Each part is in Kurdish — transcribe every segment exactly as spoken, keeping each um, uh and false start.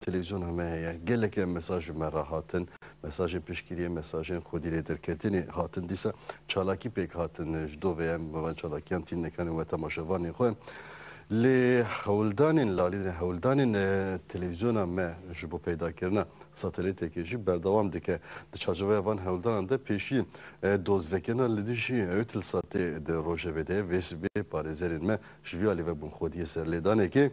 televîzyona me heye. Gelek mesaj ji me re hatin. Mesajên piştgiriyê, mesajên xwedî lê derketinê hatin. Dîsa çalakî pêk hatin ji do vê em bi van çalakiyan tînin ekranên we temaşevanên xwe. Lê hewldanên, lalî hewldanên, e, televîzyona me ji bo peydakirina satelîtekê jî berdewam dike. Di çarçoveya van hewldanan de pêşî, e, dozvekirina li dijî Eutelsatê di rojevê de vê sibê parêzerên me ji vî alî ve bûn xwediyê serlêdanekê.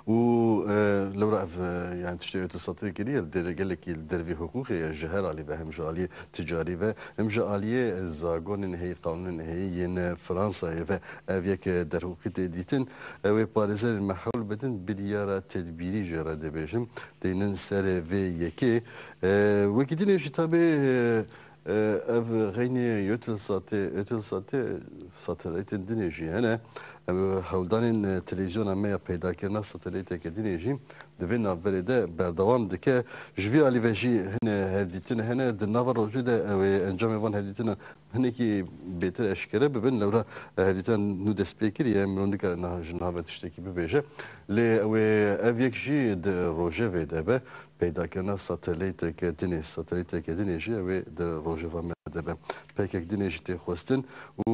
Û, e, lewra ev, e, yani tiştê Eutelsatê kiriye, li derê gelekî li dervî hiqûqê ye, ji her alî ve, hem ji aliyê ticarî ve, hem ji aliyê zagonên heyî, qanûnên heyî yên Fransayê ve ev yek, e, derhiqûqî tê dîtin. Ew ê parêzerên me hewl bidin, biryara tedbîrî jê re dibêjim. Deynin serê vê yekê. E, wekî dinê jî tabê, e, e, ev xeynî Eutelsatê, Eutelsatê satelîtên dinê jî hene. Em hewldanên, e, televîzyona me ya peydakirina satelîteke dinê jî di vê navberê de berdewam dike. Ji vî alî ve jî hene hevdîtin hene. Di nava rojê de ew ê encamê van hevdîtinan hinekî bêtir eşkere bibin. Lewra, e, hevdîtina nû dest pê kiriye, miron nikare niha, ji niha ve tiştekî bibêje. Lê ew ê ev yek jî di rojevê de be, peydakirina satelîteke dinê, satelîteke dinê jî ew ê di rojeva me de be. Peyvek dinê jî tê xwestin û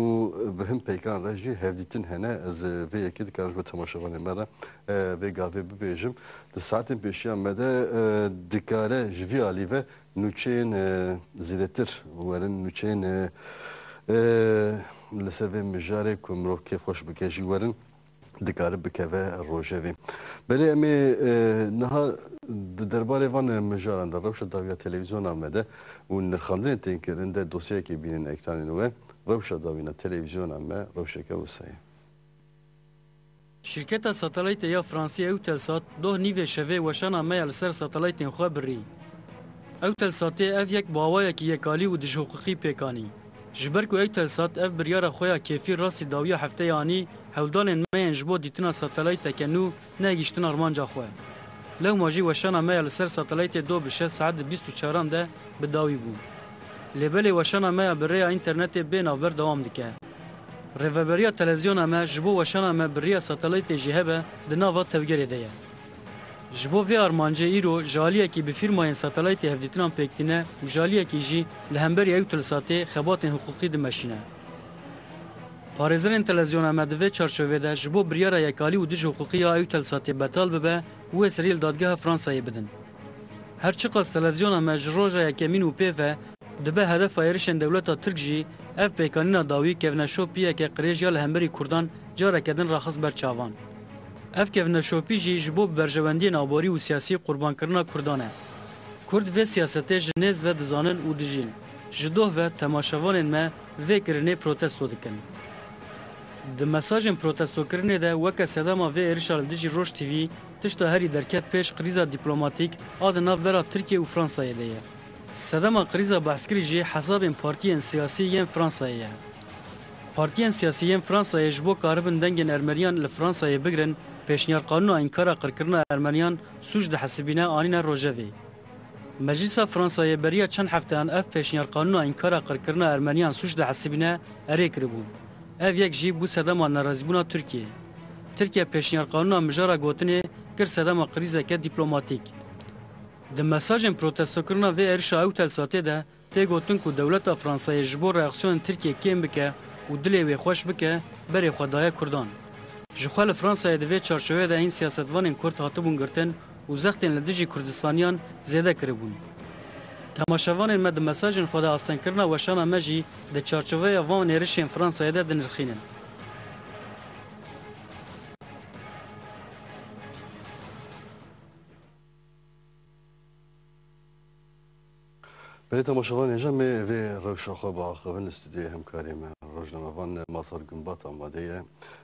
bi hin peykan re jî hevdîtin hene. Ez vê yekê dikarim ji bo temaşevanê me re, e, vê gavê bibêjim. Di saetên pêşiya me de, e, dikare ji vî alî ve nûçeyên, e, zêdetir werin, nûçeyên, e, e, li ser vê mijarê ku mirov kêfxweş bike jî werin, dikare bikeve rojevê. Belê em ê, e, niha di derbarê van mijaran de rewşa dawiya televîzyona me de û nirxandinên tên kirin de dosyayekê bînin ekranên we. Rewşa dawîna televîzyona me rewşeke wisa ye. Şîrketa satelîtê ya Fransî Eutelsat doh nîvê şevê weşana me ya li ser satelîtên xwe birî. Eutelsatê ev yek bi awayekî yekalî û dijhiqûqî pêk anî. Ji ber ku Eutelsat ev biryara xwe ya kêfî rastî dawiya hefteyê anî, hewldanên me yên ji bo dîtina satelîteke nû negihîştin armanca xwe. Lewma jî weşana me ya li ser satelîtê do bi şeş saet di bîst û çaran de bi dawî bû. Lê belê weşana me ya bi rêya înternetê bê navber dewam dike. Rêveberiya televîzyona me ji bo weşana me bi rêya satelîtê jî hebe di nava tevgerê de ye. Ji bo vê armancê îro ji aliyekî bi fîrmayên satelîtê hevdîtinan pêk tîne û ji aliyekî jî li hemberî Eutelsatê xebatên hiqûqî dimeşîne. Parêzerên televîzyona me di vê çarçovê de ji bo biryara yekalî û dijhiqûqî ya Eutelsatê betal bibe û wê serî li dadgeha Fransayê bidin. Her çiqas televîzyona me ji roja yekemîn û pê ve dibe hedefa êrişên dewleta Tirk jî, ev pêkanîna dawî kevneşopiyeke qirêj ya li hemberî Kurdan careke din raxist ber çavan. Ev kevneşopî jî ji bo bi berjewendiyên aborî û siyasî qurbankirina Kurdan e. Kurd vê siyasetê ji nêz ve dizanin û dijîn. Ji doh ve temaşevanên me vê kirinê protesto dikin. Di mesajên protestokirinê de weke sedema vê êrişa li dijî Roj T V, tişta herî derket pêş krîza dîplomatîk a di navbera Tirkiye û Fransayê de ye. Sedema krîza behskirî jî hesabên partiyên siyasî yên Fransayê ye. Partiyên siyasî yên Fransayê ji bo karibin dengên ermeniyan li Fransayê bigirin, pêşniyarqanûna înkara qirkirina ermeniyan sûc dihesibîne anîne rojevê. Meclîsa Fransayê beriya çend hefteyan ev pêşniyarqanûna înkara qirkirina ermeniyan sûc dihesibîne erê kiribû. Ev yek jî bû sedema nerazîbûna Tirkiyê. Tirkiye pêşniyarqanûna mijara gotinê kir sedema krîzeke dîplomatîk. Di mesajên protestokirina vê êrişa Eutelsatê de tê gotin ku dewleta Fransayê ji bo reaksiyonên Tirkiyê kêm bike û dilê wê xweş bike, berê xwe daye Kurdan. Ji xwe li Fransayê di vê çarçoveyê de hîn siyasetvanên Kurd hatibûn girtin û zextên li dijî Kurdistaniyan zêde kiribûn. Temaşevanên me di mesajên xwe de astengkirina weşana me jî di çarçoveya van êrişên Fransayê de dinirxînin. Belê temaşevanên hêja, me vê rewşa xwe biaxivin li stûdyoyê hemkarê me, rojnamevan Mazhar Gumbat amade ye.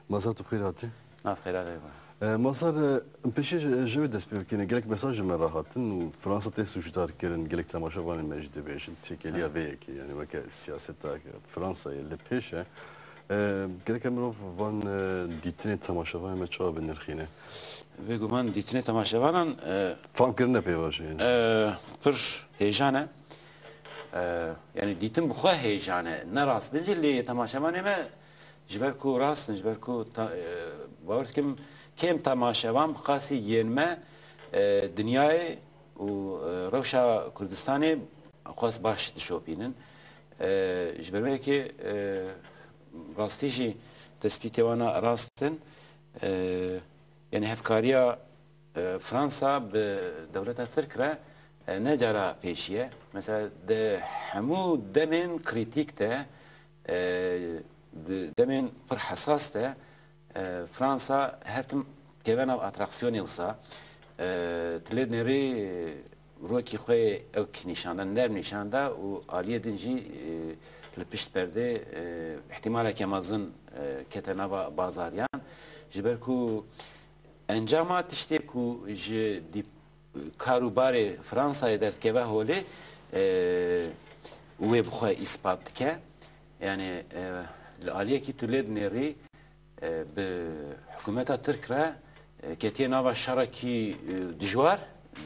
Mazhar, tu bi xêr hatî. Nav xêra rê be. E, Mazhar, e, em pêşî ji, ji wê dest pê bikîne. Gelek mesaj ji me re hatin û Fransa tê sûcdar kirin. Gelek temaşevanên me jî dibêjin. Têkiliya vê yekê, yani weke siyaseta Fransayê li pêş e. E, gereke mirov van, e, dîtinê temaşevanê me çawa binirxîne? Bêguman dîtinê temaşevanan, e, Fam kirine pê vaje yani. E, pir hêjan e. E, yani dîtin bi xwe hêjan e. Ne rast bin jî lê temaşevanê me ji ber ku rast in, ji ber ku ta-, e, bawer dikim kêm temaşevan bi qasî yên me e, dinyayê û, e, rewşa Kurdistanê xwest baş dişopînin. E, ji ber wê yekê, e, rastî jî tespîtê wana rast in. E, Yanî hevkariya, e, Fransa bi dewleta Tirk re, e, ne cara pêşî ye. Mesela di hemû demên krîtîk de, e, di demên pir hesas de, e, Fransa her tim keve nav atraksiyonê wisa. E, tu lê dinêrî, e, rokî xwe ew kî nîşan da, nerm nîşan da û aliyê din jî, e, li pişt perdê, e, ihtimaleke mezin, e, kete nava bazariyan. Ji ber ku encama tiştê ku ji dîp-, kar û barê Fransayê derdikeve holê, e, wê bi xwe îspat dike. Yanî, e, li aliyekî tu lê dinêrî, e, bi hikûmeta Tirk re, e, ketiye nava şerekî, e, dijwar,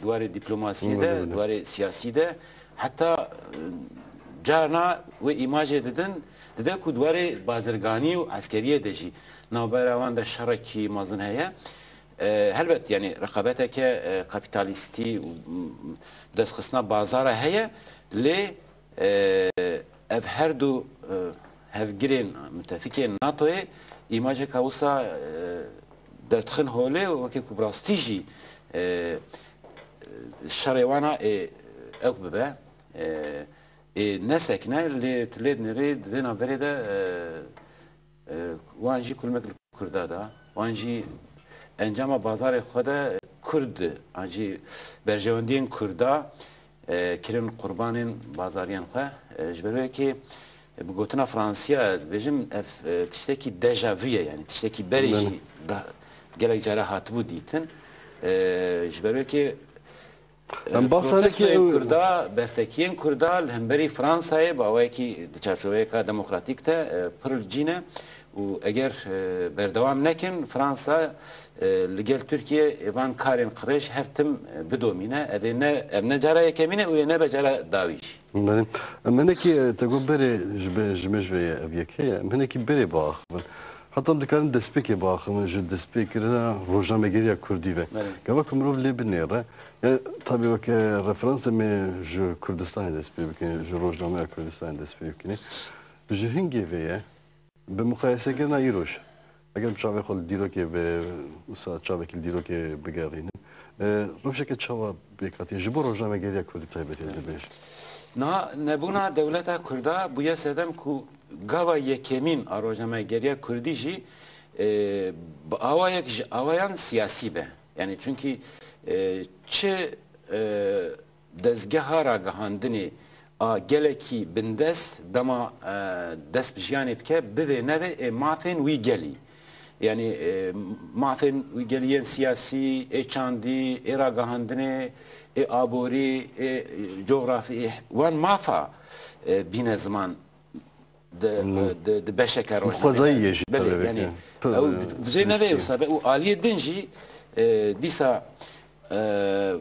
di warê dîplomasiyê de, Belê, belê. di warê siyasî de, heta, e, carna wê îmajê didin, dide ku di warê bazirganî û eskeriyê de jî navbera wan de şerekî mezin heye. E, helbet, yanî reqabeteke, e, kapîtalîstî û, m, destxistina bazara heye, lê, e, ev her du, e, hevgirên, mutefîkên natoyê îmajeka wisa, e, derdixin holê û weke ku bi rastî jî, e, şerê wana ê ew bibe, e, ê nesekine, lê tu lê dinêrî di vê navberê de, e, e, wan jî kulmek li Kurda da, wan jî encama bazarê xwe de Kurd, an jî berjewendiyên Kurda, e, kirin qurbanên bazariyên xwe. E, ji ber wê yekê, e, bi gotina Fransiya ez bêjim, ev, e, tiştekî deja vu ye, yanî tiştekî berê Belê. jî da-, gelek cara hatibû dîtin. E, ji ber wê yekê, e, Em bahsa protestoyên nekê ew Kurda, bertekiyên Kurda li hemberî Fransayê bi awayekî di çarçoveyeka demokratîk de, e, pir li cî ne û eger, e, berdewam nekin, Fransa, e, li gel Tirkiye ê van karên qirêj her tim, e, bidomîne. Ev ê ne, ev ne cara yekemîn e û yê nebe cara dawî jî. Belê. Em hinekî, e, te got berê ji be-, ji me ji vê ye ev yek heye. Em hinekî berê biaxivin. Heta em dikarin destpêkê biaxivin ji destpêkirina rojnamegeriya Kurdî ve. Belê. Gava ku mirov lê binêre, ya tabî weke referans em ê ji Kurdistanê dest pê bikin, ji rojnameya Kurdistanê dest pê bikin. Ji hingê vê ye, bi muqayesekirina îroj, eger bi çavê xwe li dîrokê bi, wisa çavekî li dîrokê bigerînin, e, rewşeke çawa pêk hatiye ji bo rojnamegeriya Kurdî bi taybetî dibêje? Niha nebûna dewleta Kurda bûye sedem ku gava yekemîn a rojnamegeriya Kurdî jî, e, bi awayek ji awayan siyasî be. Yanî çunkî, e, çi, e, dezgeha ragihandinê a gelekî bindest dema, e, dest bi jiyanê dike, bivê nevê ê mafên wî gelî. Yanî, e, mafên wî gelî yên siyasî, ê çandî, ê ragihandinê, ê aborî, ê, e, cografî, ê wan mafa, e, bîne ziman di, Hmm. di, di beşeke rojnameyê Xwezayî de. ye jî Belê, tabii yanî ki. Pir, ew e, bi vê nevê siriştî. wisa be û aliyê din jî, e, dîsa, e,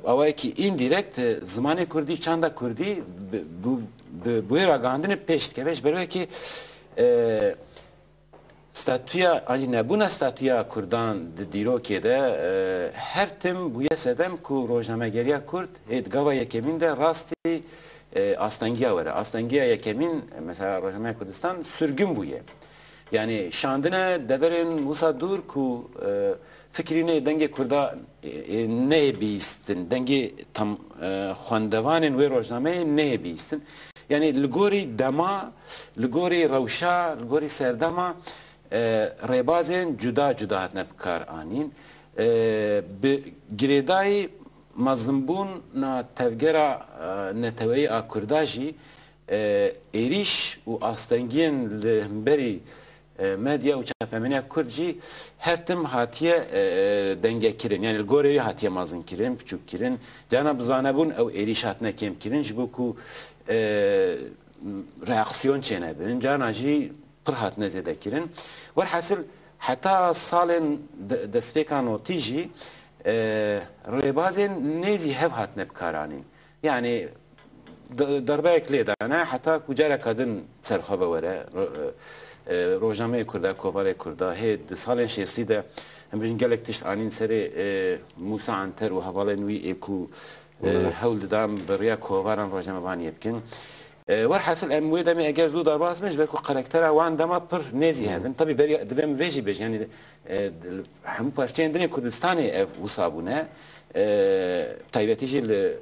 awayekî indirekt, e, zimanê kurdî, çanda kurdî bi, bi, bi, bi wê ragihandinê pêş dikeve. Ji ber wê yekê, e, statûya, an jî nebûna statûya kurdan di dîrokê de, e, her tim bûye sedem ku rojnamegeriya kurd ê di gava yekemîn de rastî, e, astengiya were. Astengiya yekemîn, e, mesela Rojnameya Kurdistan sirgin bûye. Yanî şandine deverên wisa dûr ku, e, fikrî nê dengê kurda, e, e, neyê bihîstin, dengê tam, e, xwendevanên wê rojnameyê neyê bihîstin. Yanî li gorî dema, li gorî rewşa, li gorî serdema, e, rêbazên cuda cuda hatine bi kar anîn. E, bi girêdayî mezinbûna tevgera, e, neteweyî a Kurda jî, e, êrîş û astengiyên li hemberî, e, medya û çapemeniya Kurd jî her tim hatiye, e, e, dengekirin. Yanî li gorê wî hatiye mezinkirin, piçûkkirin. Carna bi zanebûn ew êrîş hatine kêmkirin ji bo ku, e, reaksiyon çênebin. Carna jî pir hatine zêdekirin. Werhasil heta salên de-, destpêka notî jî, e, rêbazên nêzî hev hatine bikaranîn. Yanî d-, derbeyek lê dane, heta ku careka din ser xwe ve were, r-, e, rojnameyê Kurda, kovarê Kurda. Hê di salên şêstî de em bêjin gelek tişt anîn serê, e, Mûsa Anter û hevalên wî ê ku, e, hewl didan bi riya kovaran rojnamevaniyê bikin. E, werhasil em wê demê eger zû derbas bin, ji ber ku karaktera wan dema pir nêzî hev in. Tabî beriya divê em vê jî bêjin, yanî, e, hemû parçeyên din ê Kurdistanê ev wisa bûne. E, taybetî jî li,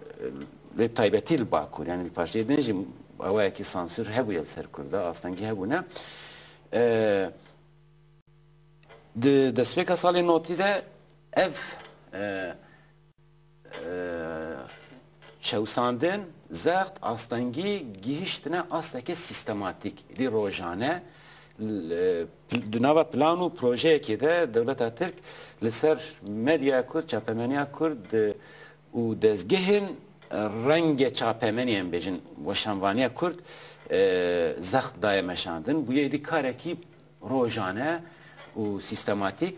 lê taybetî li Bakur, yanî li parçeyê din jî awayekî sansûr hebûye li ser Kurda, astengî hebûne. E, di destpêka salê notî de ev, e, e, çewsandin, zext, astengî gihiştine asteke sîstematîk. Êdî rojane, l-, e, pl-, di nava plan û projeyekê de dewleta Tirk li ser medyaya Kurd, çapemeniya Kurd, e, û dezgehên, e, renge çapemenî, em bêjin, weşanvaniya Kurd, e, zext daye meşandin. Bûye êdî karekî rojane û sîstematîk,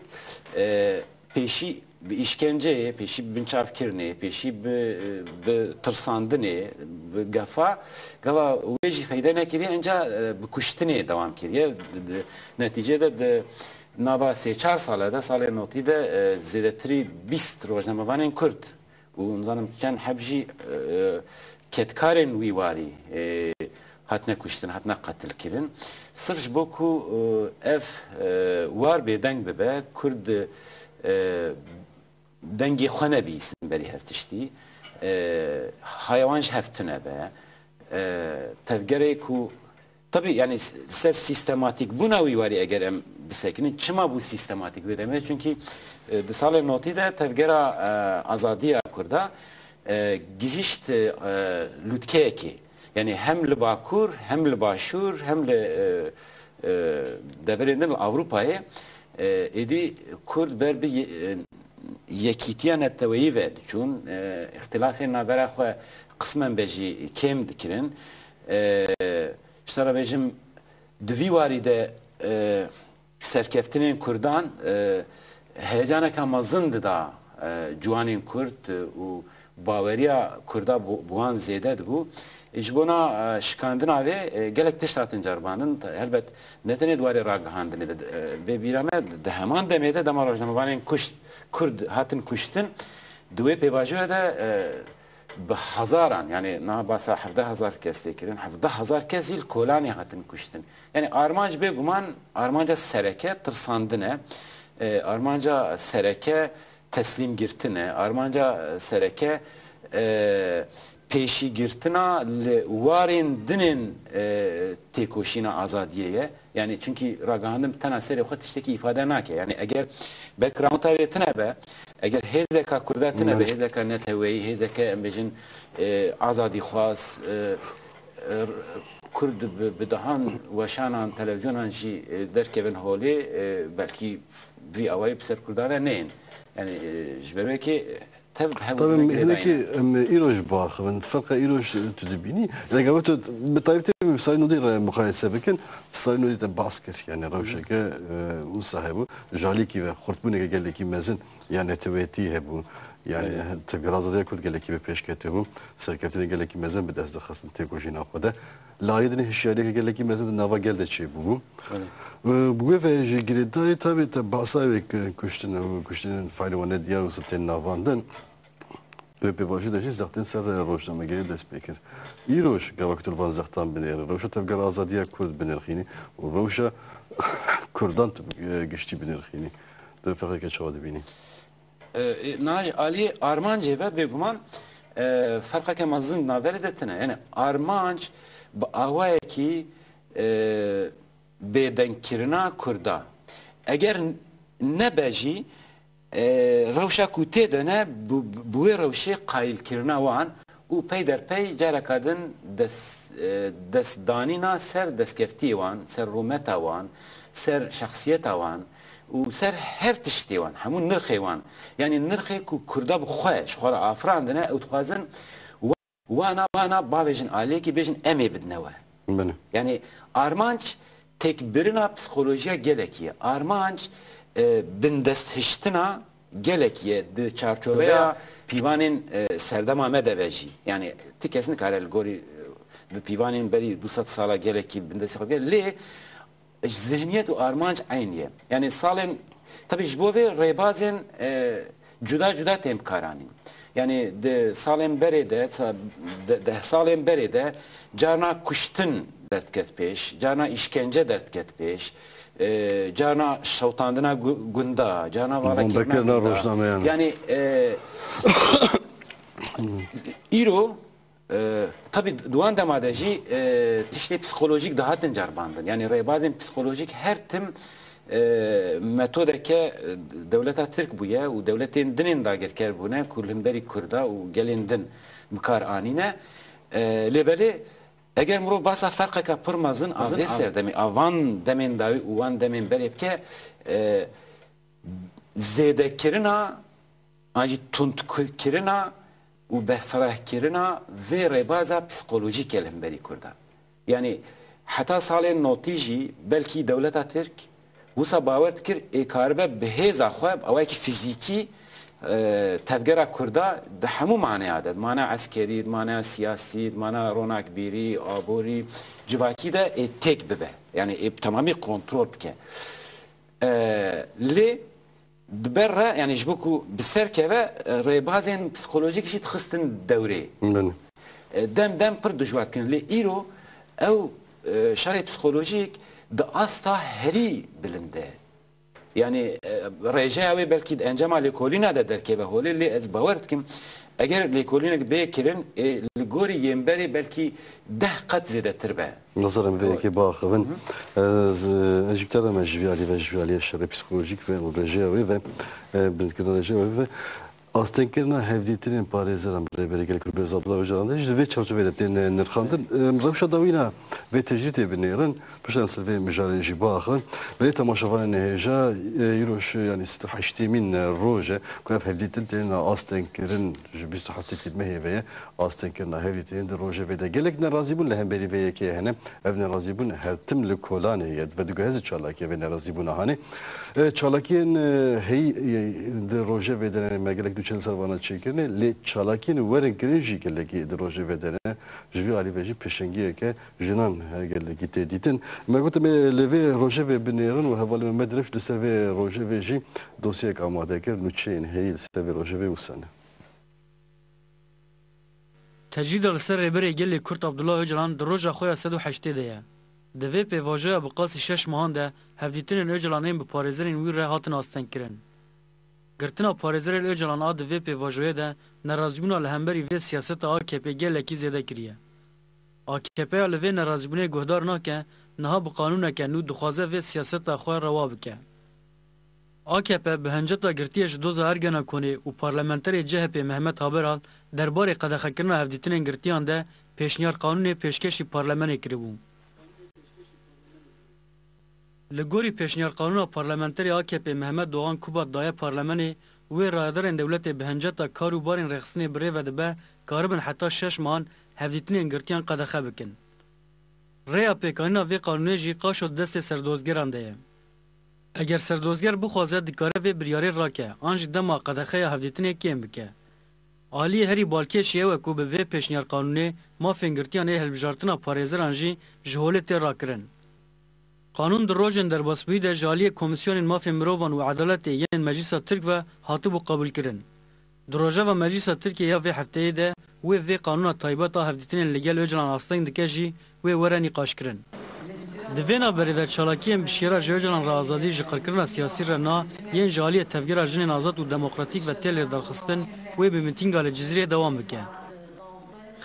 e, pêşî bi îşkenceyê, pêşî bi binçavkirinê, pêşî bi, e, bi tirsandinê, bi gefa, gava wê jî feyde nekiriye, enca, e, bi kuştinê dewam kiriye. Di, di, netîcê de di nava sê çar sale de, salê notî de, e, zêdetirî bîst rojnamevanên Kurd û nizanim çend heb jî, e, kedkarên wî warî, e, hatine kuştin, hatine qetilkirin. Sirf ji bo ku, e, ev, e, war bêdeng bibe, Kurd, e, dengê xwe nebihîsin berî her tiştî. E, haya wan ji hev tune be. E, tevgerê ku Tabî, yanî s-, ser sîstematîkbûna wî warî eger em bisekinin, çima bû sîstematîk wê demê? Çunkî, e, di salê notî de tevgera, e, azadiya Kurda, e, gihişt, e, lûtkeyekê. Yanî hem li Bakur, hem li Başûr, hem li, e, e, deverên din li Ewropayê, e, êdî Kurd ber bi ye-, e, yekîtiya neteweyî ve diçûn, e, îxtilafên navbera xwe qismen be jî kêm dikirin. E, Ji te re bêjim, di vî warî de, e, serkeftinên Kurdan, e, heyecaneka mezin dida, e, ciwanên Kurd, e, û baweriya Kurda bi, bi wan zêde dibû. E, ji bona, e, şikandina vê, e, gelek tişt hatin ceribandin. Helbet ne tenê di warê ragihandinê de, e, bê bîra me, di heman demê de dema rojnamevanên kuşt, Kurd hatin kuştin, di wê pêvajoya de, e, bi hezaran, yanî niha basa hevdeh hezar kes tê kirin, hevdeh hezar kes jî li kolanê hatin kuştin. Yanî armanc bêguman armanca sereke tirsandin e, e, armanca sereke teslîmgirtin e, armanca sereke, e, pêşîgirtina li warên dinên, e, têkoşîna azadiyê ye. Yanî çunkî ragihandin bi tena serê xwe tiştekî îfade nake. Yanî eger backgrounda wê tune be, eger hêzeka Kurda tune be, hêzeka neteweyî, hêzeke em bêjin, e, azadîxwaz, e, e, Kurd bi, bi dehan weşanan, televîzyonan jî, e, derkevin holê, e, belkî vî awayî bi ser Kurdan ve neyên. Yanî, e, ji ber wê kê tev bi hev Tabii, hinekî em îro ji bo axivin. Ferqa îro ji tu dibînî. Yanî gava tu bi taybetî bi salên nodî re muqayese bikin. Salên nodî te bas kir. Yanî rewşeke, e, wisa hebû. Ji alîkî ve xurtbûneke gelekî mezin ya neteweyetî hebû. Yanî Evet. tevgera azadiya Kurd gelekî bi pêş ketibû. Serkeftinê gelekî mezin bi dest dixistin têkoşîna xwe de. Li alî din hişyariyeke gelekî mezin di nava gel de çêbûbû. Belê. Bi wê ve jî girêdayî tabi te basa wê kirin kuştin û kuştinên faîlê wan nediyar û tên navandin. Wê pêvajoyê de jî zextên ser rojnamegeriyê dest pê kir. Îroj gava ku tu li van zextan binêrî, rewşa tevgera azadiya Kurd binirxînî û rewşa Kurdan tu, e, giştî binirxînî. Tu ferqeke çawa dibînî? E, e, niha ji aliyê armancê ve bêguman, e, ferqeke mezin di navberê de tune. Yanî armanc bi awayekî, e, bêdengkirina Kurda. Eger n-, nebe jî, e, rewşa ku tê de ne, bi, bi wê rewşê qayîlkirina wan û peyderpey careka din des-, e, destdanîna ser destkeftiyê wan, ser rûmeta wan, ser şexsiyeta wan û ser her tiştê wan, hemû nirxê wan. Yanî nirxê ku Kurda bi xwe, ji xwe re afirandine, ew dixwazin wa-, wana, wana bavêjin aliyekî, bêjin em ê bidine we. Belê. Yanî armanc têkbirina psîkolojiya gelekî ye. Armanc, e, bindesthiştina gelekî ye di çarçoveya pîvanên, e, serdema me de ve jî. Yanî ti kes nikare li gorî, e, bi pîvanên berî du sed sala gelekî bindestî xwe bike. Lê Zihniyet û armanc eyn ye. Yanî salên, tabii ji bo vê rêbazên, e, cuda cuda tên bikaranîn. Yanî di salên berê de, sa-, de, deh salên berê de carna kuştin derdiket pêş, carna îşkence derdiket pêş, e, carna şewtandina gu-, gunda, carna vala Bombekirina rojnameyan. Yanî, e, îro E, tabii di wan dema de jî, e, tiştê psikolojîk dihatin cerbandin. Yanî rêbazên psikolojîk her tim, e, metodeke, e, dewleta Tirk bûye û dewletên din ên dagirker bûne ku li hemberî Kurda û gelên din bi kar anîne. E, lê belê eger mirov basa ferqeka pir mezin a vê serdemê, a van demên dawî û wan demên berê bike, e, zêdekirina an jî tundkirina û berfirehkirina vê rêbaza psikolojîk e li hemberî Kurda. Yanî heta salên notî jî belkî dewleta Tirk wisa bawer dikir ê karibe bi hêza xwe, bi awayekî fizîkî, e, tevgera Kurda di hemû maneya de, di maneya eskerî, di maneya siyasî, di maneya ronakbîrî, aborî, civakî de ê têk bibe. Yanî ê bi temamî kontrol bike. E, lê di ber re, yanî ji bo ku bi ser keve, e, rêbazên psikolojîk jî dixistin dewrê. Belê. E, dem dem pir dijwar dikin. Lê îro ew, e, şerê psikolojîk di asta herî bilind e. Yanî, e, rêjeya wê belkî di encama lêkolîna de derkeve holê, lê ez bawer dikim, eger lêkolînek bê kirin, ê, li gorî yên berê belkî deh qet zêdetir be. Nizanim vê yekê biaxivin. Ez, ez jî bi te re me ji vî alî ve, ji vî aliyê şerê psîkolojîk ve û rêjeya wê ve, e, bilindkirina rêjeya wê ve, astengkirina hevdîtinên parêzeran bi Rêberê Gelek Kurd Birêz Abdullah Ocalan de jî di vê çarçoveyê de tên, e, nirxandin. E, rewşa dawîna vê tecrîdê binêrin, piştre em ser vê mijarê jî biaxivin. Belê temaşevanên hêja, e, îro ji, yanî sî û heştêmîn roj e ku ev hevdîtin tên astengkirin, ji bîst û heftê mehê ve ye, astengkirina hevdîtinên di rojevê de. Gelek nerazîbûn li hemberî vê yekê hene. Ev nerazîbûn her tim li Kolanê ye. Vedigehe zî çalakiyê vê nerazîbûna hanê. E, çalakiyên, e, heyî, e, di rojevê de ne, me gelek nûçe li ser vana çêkirine, lê çalakiyên werin kirin jî gelekî di rojevê de ne. Ji vî alî ve jî pêşengiyeke jinan, e, gelekî tê dîtin. Me gotin, e, li vê rojevê binêrin û hevalê me Direwş li ser vê rojevê jî dosyeyek amade kir, nûçeyên heyî li ser vê rojevê wisa ne. Tecrîda li ser Rêberê Gelê Kurd Abdullah Ocalan di roja xwe ya sed û heştê de ye. Di vê pêvajoya bi qasî şeş mehan de hevdîtinên Ocalan ên bi parêzerên wî re hatin astengkirin. Girtina parêzerê li Ocalan a di vê pêvajoyê de nerazîbûna li hemberî vê siyaseta A K P gelekî zêde kiriye. A K P ya li vê nerazîbûnê guhdar nake, niha bi qanûneke nû dixwaze vê siyaseta xwe rewa bike. A K P bi hinceta girtiye ji doza Ergenekonê û parlamenterê C H P Mehmet Haberal derbarê qedexekirina hevdîtinên girtiyan de pêşniyar qanûnê pêşkêşî parlemenê kiribû. Li gorî pêşniyar qanûna parlamenterê A K P Mehmet Doğan Kubat daye parlemenê, wê rayedarên dewletê bi hinceta kar û barên rêxistinê bi rê ve dibe, karibin heta şeş mehan hevdîtinên girtiyan qedexe bikin. Rêya pêkanîna vê qanûnê jî qaşo di destê serdozgeran de ye. Eger serdozger bixwaze, dikare vê biryarê rake, an jî dema qedexeya hevdîtinê kêm bike. Aliyê herî balkêş jî ew e ku bi vê pêşniyar qanûnê mafên girtiyan ê hilbijartina parêzeran jî ji holê tê rakirin. Qanûn di rojên derbasbûyî de ji aliyê Komîsyonên Mafên Mirovan û Edaletê yên Meclîsa Tirk ve hatibû qebûlkirin. Di rojeva Meclîsa Tirkiyê ya vê hefteyê de wê vê qanûna taybet a hevdîtinên li gel Ocalan asteng dike jî wê were nîqaşkirin. Di vê navberê de çalakiyên bi şiyara Ji Ocalan re Azadî ji qirkirina siyasî re na yên ji aliyê Tevgera Jinên Azad û Demokratîk ve tê lêdarxistin wê bi mitînga li Cizîrê dewam bike.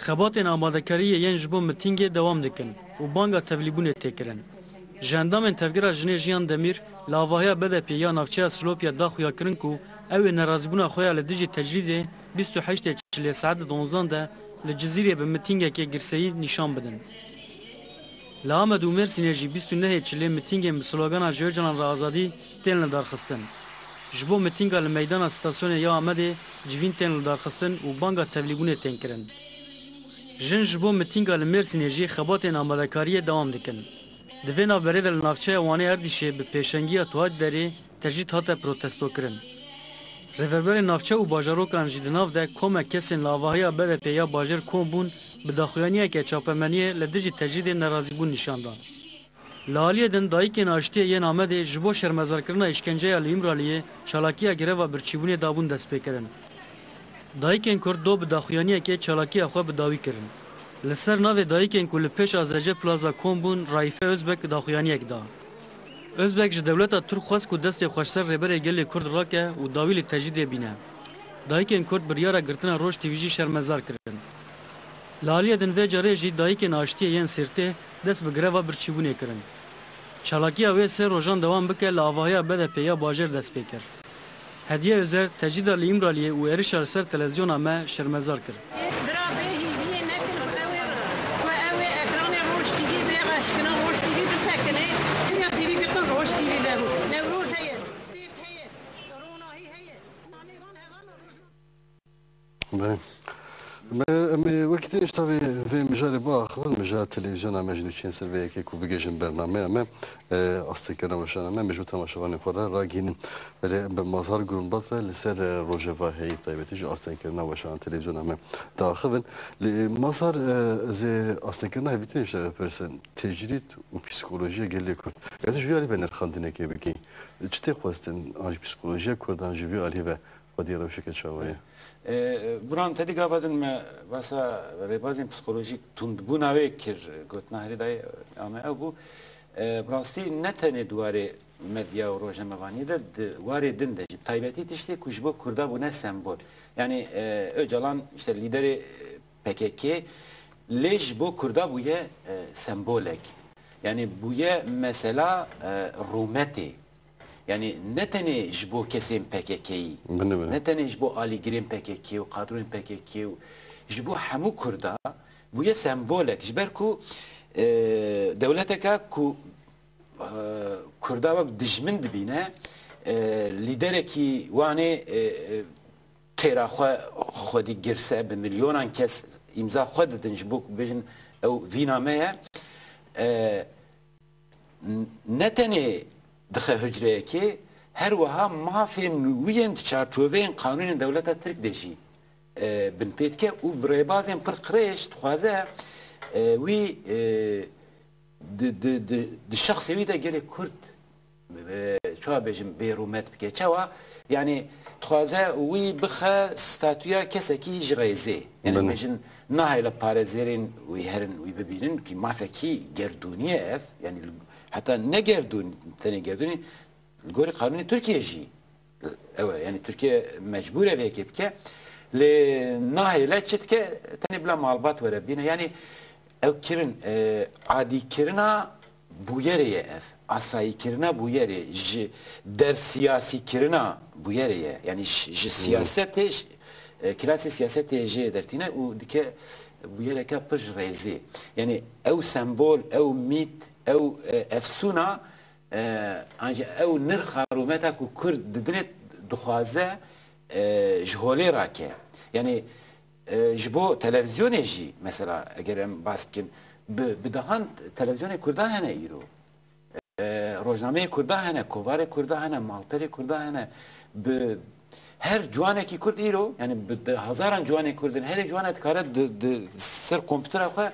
Xebatên amadekariyê yên ji bo mitîngê dewam dikin û banga tevlîbûnê tê kirin. Ji endamên Tevgera Jinê Jiyan Demîr li avahiya B D P'ê ya navçeya Silopiyê da xuyakirin ku ew ê nerazîbûna xwe ya li dijî tecrîdê bîst û heştê Çilê saet di donzdan de li Cizîrê bi mitîngekê girseyî nîşan bidin. Li Amed û Mêrsînê jî bîst û nehê Çilê mitîngên bi slogana Ji Ocalan re Azadî tên lidarxistin. Ji bo mitînga li meydana stasyonê ya Amedê civîn tên lidarxistin û banga tevlîbûnê tên kirin. Jin ji bo mitînga li Mêrsînê jî xebatên amadekariyê dewam dikin. Di vê navberê de li navçeya Wanê Erdîşê bi pêşengiya Tuhac Derê tecrîd hate protestokirin. Rêveberên navçe û bajarokan jî di nav de komek kesên li avahiya B D P'ê ya bajêr kom bûn, bi daxuyaniyeke çapemeniyê li dijî tecrîdê nerazîbûn nîşan dan. Li aliyê din dayikên aştiyê yên Amedê ji bo şermezarkirina îşkenceya li Îmraliyê çalakiya greva birçîbûnê dabûn destpêkirin. Dayikên Kurd do bi daxuyaniyekê çalakiya xwe bi dawî kirin. Li ser navê dayikên ku li pêş A Z C Plaza kom bûn, Raife Özbek daxuyaniyek da. Özbek ji dewleta Tirk xwest ku destê xwe ji ser Rêberê Gelê Kurd rake û dawî li tecrîdê bîne. Dayikên Kurd biryara girtina Roj T V jî şermezar kirin. Li aliyê din vê carê jî dayikên aştiyê yên Sîrtê dest bi greva birçîbûnê kirin. Çalakiya wê sê rojan dewam bike li avahiya B D P ya bajêr dest pê kir. Hediye Özer tecrîda li Îmraliyê û êrişa li ser televîzyona me şermezar kir. Bira bê hîviyê nekin ku ew ê, ku ew ê ekranê Roj T V bê reşkina, Roj T V bisekine. Çinya T V girtin Roj T V vebû. Newroz heye, Sîrt heye, Ronahî heye. Namê van hevalna Roj Belê. Me, em ê wekî din ji tavê vê mijarê biaxivin, mijara televîzyona me jî diçin ser vê yekê ku bigihîjin bernameya me, e, astengkirina weşana me, me ji bo temaşevanên xwe re ragihînin. Belê em bi Mazhar Grunwald re li ser, e, rojevahiyê taybetî ji astengkirina weşana televîzyona me diaxivin. Lê, e, Mazhar, e, ez ê astengkirina hevdîtinê ji te bipirsim. Tecrîd û psîkolojiya gelê Kurd. Eger tu ji vî alî ve nirxandinekê bikî, çi tê xwestin an ji psîkolojiya Kurdan ji vî alî ve xwedî rewşeke çawa ye? E, e, Buran, te dî gava din me behsa rêbazên psîkolojîk tundbûna wê kir, gotina herî dayê, e, ya me ew bû. E, bi rastî ne tenê di warê medya û rojnamevaniyê de, di warê din de jî, bi taybetî tiştê ku ji bo Kurda bûne sembol. Yanî, e, Ocalan, işte, lîderê, e, P K K, lê ji bo Kurda bûye, e, sembolek. Yanî bûye mesela, e, rûmetê. Yanî ne tenê ji bo kesên P K K'yî, Bine, bine. ne tenê ji bo alîgirên P K K û kadroyên P K K û ji bo hemû Kurda bûye sembolek. Ji ber ku, e, dewleteke ku, e, Kurda wek dijmin dibîne, e, lîderekî wanê, e, e, têra xwe xwedî girse, bi milyonan kes îmza xwe didin ji bo ku bêjin ew vîna me ye. E, n-, ne tenê dixe hucreyekê, her wiha mafên wî yên di çarçoveyên qanûnên dewleta Tirk de jî, e, binpê dike û bi rêbazên pir qirêj dixwaze, e, wî, e, di, di, di, di şexsê wî de gelê Kurd, e, çawa bêjim, bêrûmet bike. Çawa? Yanî dixwaze wî bixe statûya kesekî ji rêzê. Yanî Belê. bêjin nahêle parêzêrên wî herin wî bibînin, ki mafekî gerdûnî ye ev. Yanî li, heta ne gerdûn, tenê gerdûnî, li gorî qanûnê Tirkiyê jî ew e. Yanî Tirkiye mecbûr e vê yekê bike. Lê nahêle çi dike, tenê bila malbat were bîne. Yanî ew kirin, e, adîkirina bûyerê ye ev. Asayîkirina bûyerê, ji dersiyasîkirina bûyerê ye. Yanî ji, ji Hmm. siyasetê, ji, e, kilasê siyasetê jê dertîne û dike bûyereke pir ji rêzê. Yanî ew sembol, ew mît, ew, e, efsûna, e, an jî ew nirxa rûmeta ku Kurd didinê dixwaze, e, ji holê rake. Yanî, e, ji bo televîzyonê jî, mesela, eger em bas bikin, bi, bi dehan televîzyonê Kurda hene îro. E, rojnameyê Kurda hene, kovarê Kurda hene, malperê Kurda hene. Bi her ciwanekî Kurd îro, yanî bi de-, hezaran ciwanê Kurd in, herê ciwane dikare di, di ser komputera xwe,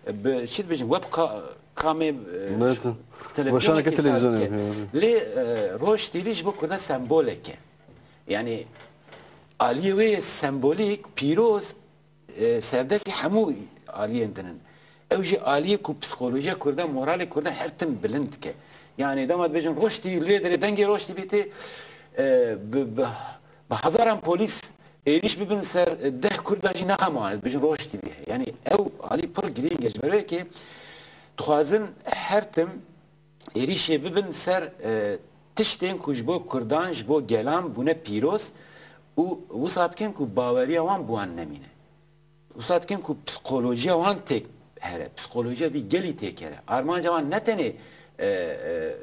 e, bi, çi dibêjin, web ka-, kamê, e, Ne, tu- televîzyonekê weşaneke saz televîzyonê bike. yapıyor, evet. Lê, e, Roj T V ji bo Kurda sembolek e. Yanî aliyê wê yê sembolîk, pîroz, e, serdestî hemû aliyên din in. Ew jî aliyê ku psîkolojiya Kurda, moralê Kurda her tim bilind dike. Yanî dema dibêjin Roj T V, li vê derê dengê Roj T V tê, e, bi, bi, bi hezaran polîs êrîş bibin ser, e, deh Kurda jî nexemane, dibêjin Roj T V heye. Yanî ew alî pir girîng e, ji ber wê yekê dixwazin her tim êrîşê bibin ser, e, tiştên ku ji bo Kurdan, ji bo gelan bûne pîroz û wisa bikin ku baweriya wan bi wan nemîne. Wisa dikin ku psîkolojiya wan têk here, psîkolojiya vî gelî têk here. Armanca wan ne tenê, e, e,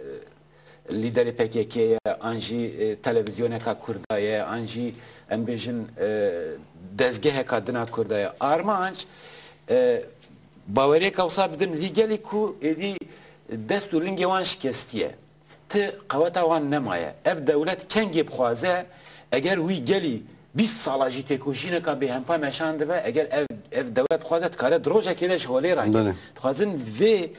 lîderê P K K ye, an jî, e, televîzyoneka Kurda ye, an jî, em bêjin, e, dezgeheka din a Kurda ye. Armanc, e, baweriyeka wisa bidin vî gelî ku êdî dest û lingê wan şikestiye. Ti qeweta wan nemaye. Ev dewlet kengê bixwaze, eger wî gelî bîst sala jî têkoşîneka bêhempa meşandibe, eger ev, ev dewlet bixwaze, dikare di rojekê de ji holê rake. Belê. Dixwazin vê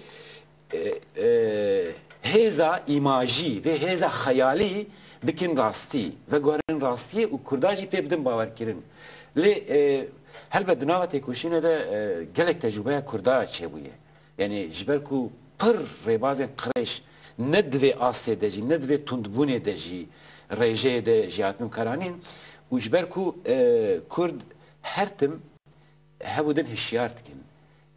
e, e, hêza îmajî vê hêza xeyalî bikin rastî, veguherin rastiyê û Kurda jî pê bidin bawerkirin. Lê, e, helbet di nava têkoşînê de, e, gelek tecrûbeya Kurda çêbûye. Yanî ji ber ku pir rêbazên qirêj ne di vê astê de jî, ne di vê tundbûnê de jî rêjeyê de jî hatibûn karanîn û ji ber ku, e, Kurd her tim hev û din hişyar dikin.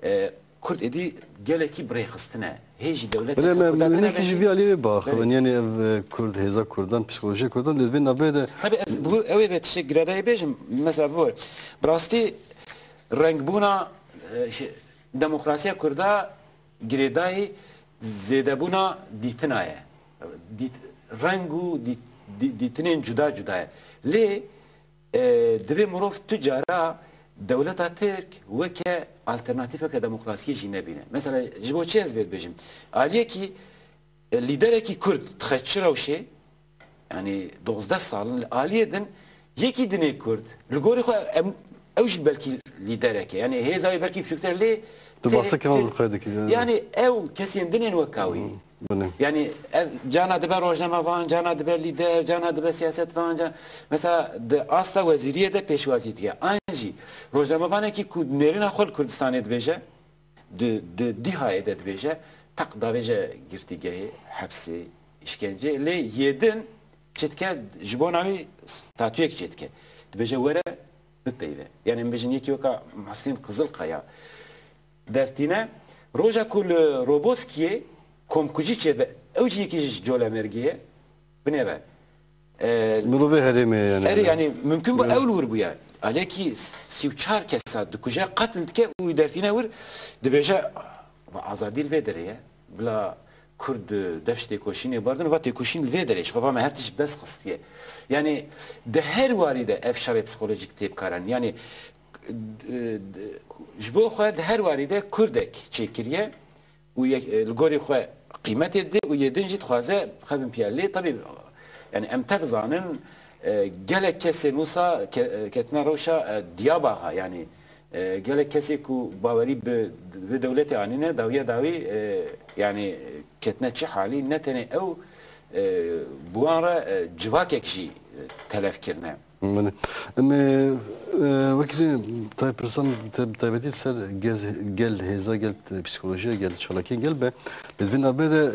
E, Kurd êdî gelekî birêxistin e. Hê jî dewleteke Belê, me, Kurda me tune nekî ji vê alî wê biaxivin. Belê. Yanî ev, e, Kurd, hêza Kurdan, psîkolojiyê Kurdan, lê di vê navberê de Tabii ez bu, ew ê vê tiştek girêdayî bêjim. Mesela bu, bi rastî rengbûna, e, şey, demokrasiya Kurda girêdayî zêdebûna dîtina ye. Dît-, reng û dît-, dî-, dîtinên cuda cuda ye. Lê, e, divê mirov tu cara dewleta Tirk weke alternatîfeke demokrasiyê jî nebîne. Mesela ji bo çi ez vê dibêjim? Aliyekî, e, lîderekî Kurd dixe çi rewşê? Yanî dozdeh sal in li aliyê din yekî dinê Kurd. Li gorî xwe em, ew jî belkî lîderek e. Yanî hêza wê belkî biçûktir lê Tu tê-, basî Kemal tê-, Burkay dikî, yanî. Yanî ew kesên din ên weka wî. Binê. Yanî ev cana dibe rojnamevan, cana dibe lîder, cana dibe siyasetvan, can-, mesela di asta wezîriyê de pêşwazî dike. An jî rojnamevanekî ku nêrîna xwe li Kurdistanê dibêje, di, di dîhayê de dibêje, teq davêje girtîgehê, hepsê, îşkencê. Lê yê din çi dike, ji bona wî statuyek çêdike. Dibêje were bipeyve. Yanî em bêjin yekî weka Muhsîn Qizilkaya dertîne. Roja ku li Roboskiyê komkujî çêdibe, ew jî yekî ji colemêrgê ye. Binêre. E, Mirovê herêmê yani. Erê, yani mümkün bu Evet. ew li wir bûye. Alekî sî û çar kesa dikuje, qetil dike û dertîne wir dibêje, "Va azadî li vê derê ye." Bila Kurd, e, dev ji têkoşînê berdin, va têkoşîn li vê derê, ji xwe va me her tişt bi dest xistiye. Yani di her warî de ev şerê psikolojik tê bikaranîn. Yani, e, ji bo xwe di her warî de Kurdek çêkiriye, û yek, e, li gorî xwe qîmetê dide û yê din jî dixwaze bixe bin piya. Lê tebî, yani em tev zanin, e, gelek kesên wisa ke-, e, ketine rewşa, e, Diyabaxa, yani, e, gelek kesê ku bawerî bi, bi dewletê anîne, dawiya dawî, e, yani ketine çi halî, ne tenê ew, e, bi wan re, e, civakek jî, e, telef kirine. Belê. Em ê, e, wekî dî tay pirsan te-, bi taybetî ser gez-, gel hêza, gel psîkolojiya, gel çalakiyên gel be. Lê di vê navberê de,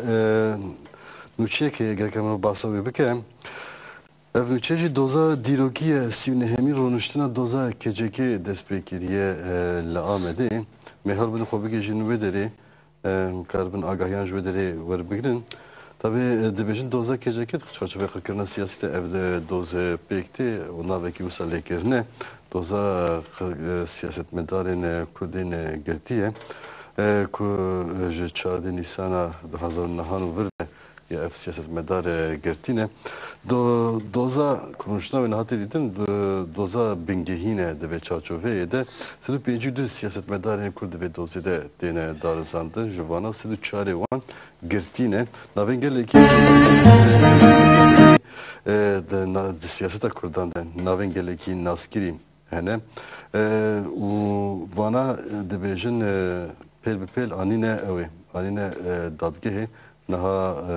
e, nûçeyek gerek em behsa wê bike. Ev nûçe jî doza dîrokî ye, sî û nehemîn rûniştina doza K C K dest pê kiriye, e, li Amedê. Mêhal bidin xwe bigihîjin wê derê. Em karibin agahiyan ji wê derê werbigirin. Tabî, e, dibêjin doza K C K di çarçovê qirkirina siyasî de ev de doz, e, pêk tê û navekî wisa lê kirine. Doza, e, siyasetmedarên, e, Kurdên, e, girtî ye, e, ku, e, ji çardeh Nîsana du hazar û nehan û vir de ya ev siyasetmedar, e, girtî ne. Do-, doza ku rûniştina wê niha tê dîtin, do-, doza bingehîn e di vê çarçoveyê de. Sed û pêncî û du siyasetmedarên Kurd di vê dozê de têne darizandin, ji vana sed û çarê wan girtî ne. Navên gelekî, e, di na-, di siyaseta Kurdan de navên gelekî naskirî hene. E, û vana, e, dibêjin, e, pêl bi pêl anîne ew ê, anîne, e, dadgehê. Niha, e,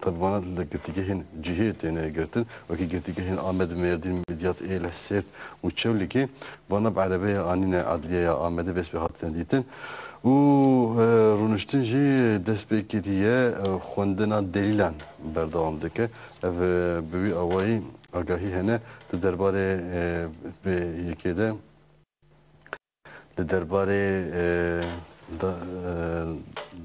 tabi vana li girtîgehên cihê têne girtin. Wekî girtîgehên Amed, Mêrdîn, Midyat, Êlih, Sêrt û Çewlîgê. Vana bi erebeyê anîne Edliyeya Amedê, vê sibê hatine dîtin. Û, e, rûniştin jî dest pê kiriye, e, xwendina delîlan berdewam dike. Ev, e, bi wî awayî agahî hene di derbarê, e, vê yekê de, di derbarê, e, da-, e,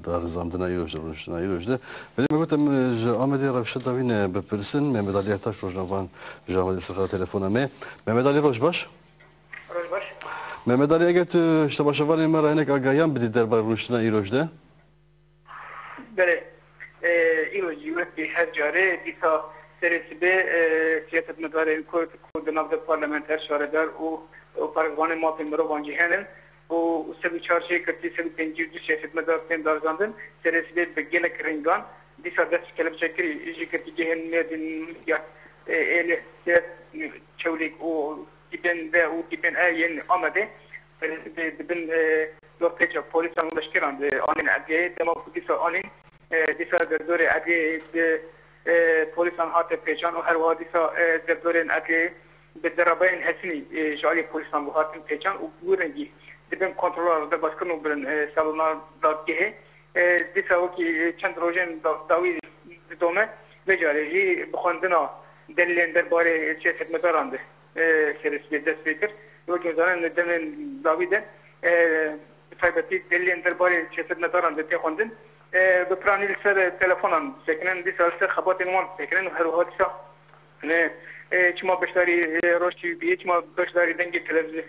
darizandina îroj de, rûniştina îroj de. Belê me got em, e, ji Amedê rewşa dawî ne bipirsin. Mehmet Alî Ertaş rojnamevan ji Amedê ser xeta telefona me. Mehmet Alî, roj baş. Roj baş. Mehmet Alî, eger tu ji temaşevanên me re hinek agahiyan bidî derbarê rûniştina îroj de. Belê, e, îro jî wekî her carê dîsa serê sibê, e, siyasetmedarên Kurd ku di nav de parlamenter, şaredar û, û parêzvanên mafên mirovan jî henin û sed û çar jê girtî, sed û pêncî û du siyasetmedar tên darizandin. Serê sibê bi gelek ringan dîsa dest kelepçekirî ji girtîgehên Mêrdîn, Midyat, e, Êlih, Sêrt, Çewlîg û dîpên ve û dîpên e yên Amedê, e, di, dibin, e, Dor pêça polîsan û leşkeran di anîn edliyeyê, dema ku dîsa anîn, e, dîsa derdorê edliyeyê di, e, polîsan hate pêçan û her wiha dîsa, e, derdorên edliyeyê bi derabeyên hesinî, e, ji alî polîsan ve hatin pêçan û bi wî rengî dibin kontrola derbas kirin û birin, e, salona dadgehê. E, dîsa wekî, e, çend rojên da-, dawî didome, vê carê jî bi xwendina delîlên derbarê siyasetmedaran de, e, serê sibê dest pê kir. Wekî zanin li demên dawî de, e, bi taybetî delîlên derbarê siyasetmedaran de tê xwendin. E, bi piranî li ser telefonan disekinin, dîsa li ser xebatên wan disekinin û her wiha dîsa, e, e, çima beşdarî, e, Roj T V bûye, çima beşdarî dengê televîzyon,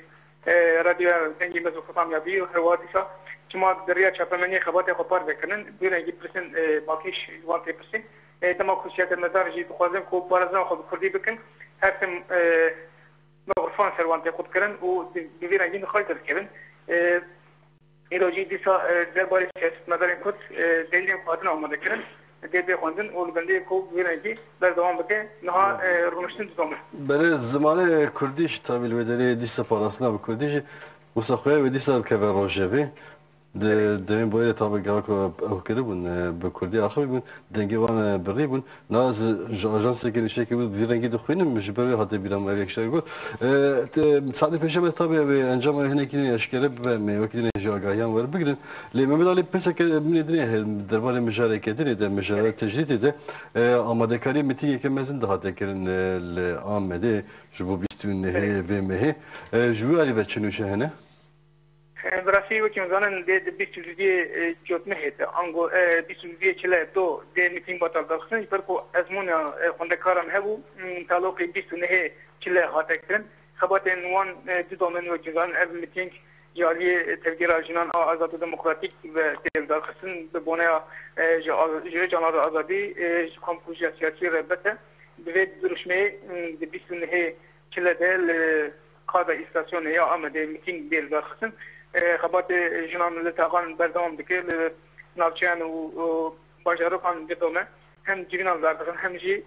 e, radyoya dengê mezin Xwesamya bûye û her wiha dîsa çima di riya çapemeniyê xebatê xwe parve kirin, bi rengî pirsên, e, makîş ji wan tê pirsîn. E, dema ku siyasetmedar jî dixwazin ku parêzan xwe bi kurdî bikin, her tim, e, mixrifan ser wan tê qut kirin û bi, bi vî rengî nixayî derdikevin. E, îro jî dîsa, e, derbarê siyasetmedarên kurd, e, delîlên xwe hatin amade kirin, dê bê xwendin û li bendê ku bi vî rengî berdewam bike, niha, e, rûniştin didome. Belê zimanê kurdî jî tabî li wê derê dîsa parastina bi kurdî jî wisa xuya wê dîsa bikeve rojevê. Di demên boyê de tabi gava ku ew kiribûn, e, bi kurdî axivîbûn, dengê wan, e, birî bûn. Na ez ji ajansekê nûçeyekê bû, vî rengî dixwînim, ji ber wê hate bîra min ev yek ji got. E, te, saetê pêncê me tabi ew ê encama hinekî din eşkere bibe, me wekî din jî agahiyan werbigrin. Lê Mehmet Alî pirseke min ê dinê heye, derbarê mijareke dinê de, mijara tecrîdê de, e, amadekariyê mîtingeke mezin dihate kirin, e, li Amedê ji bo bîst û nehê vê mehê. E, ji wî alî ve çi nûçe hene? Bi rastî wekî em zanin dê di bîst û duyê, e, Cotmehê de, ango, e, bîst û duyê çile do dê mîtîng betal derxistin, ji ber ku ezmûna, e, xwendekaran hebû, m, taloqî bîst û nehê çile hate kirin. Xebatên wan, e, du domên wekî em zanin ev mîtîng ji aliyê, e, Tevgera Jinan a Azad û Demokratîk ve tê derxistin bi boneya, e, ji a-, ji Ocalan re Azadî, e, ji Komkujiya Siyasî re bete. Bi vê dirûşmê, m, di bîst û nehê çile de li qada îstasyonê ya Amedê mîtîng bê lidarxistin. E, xebatê jinan li taxan berdewam dike, li navçeyan û, û bajarokan didome hem civînan lidarxistin hem jî,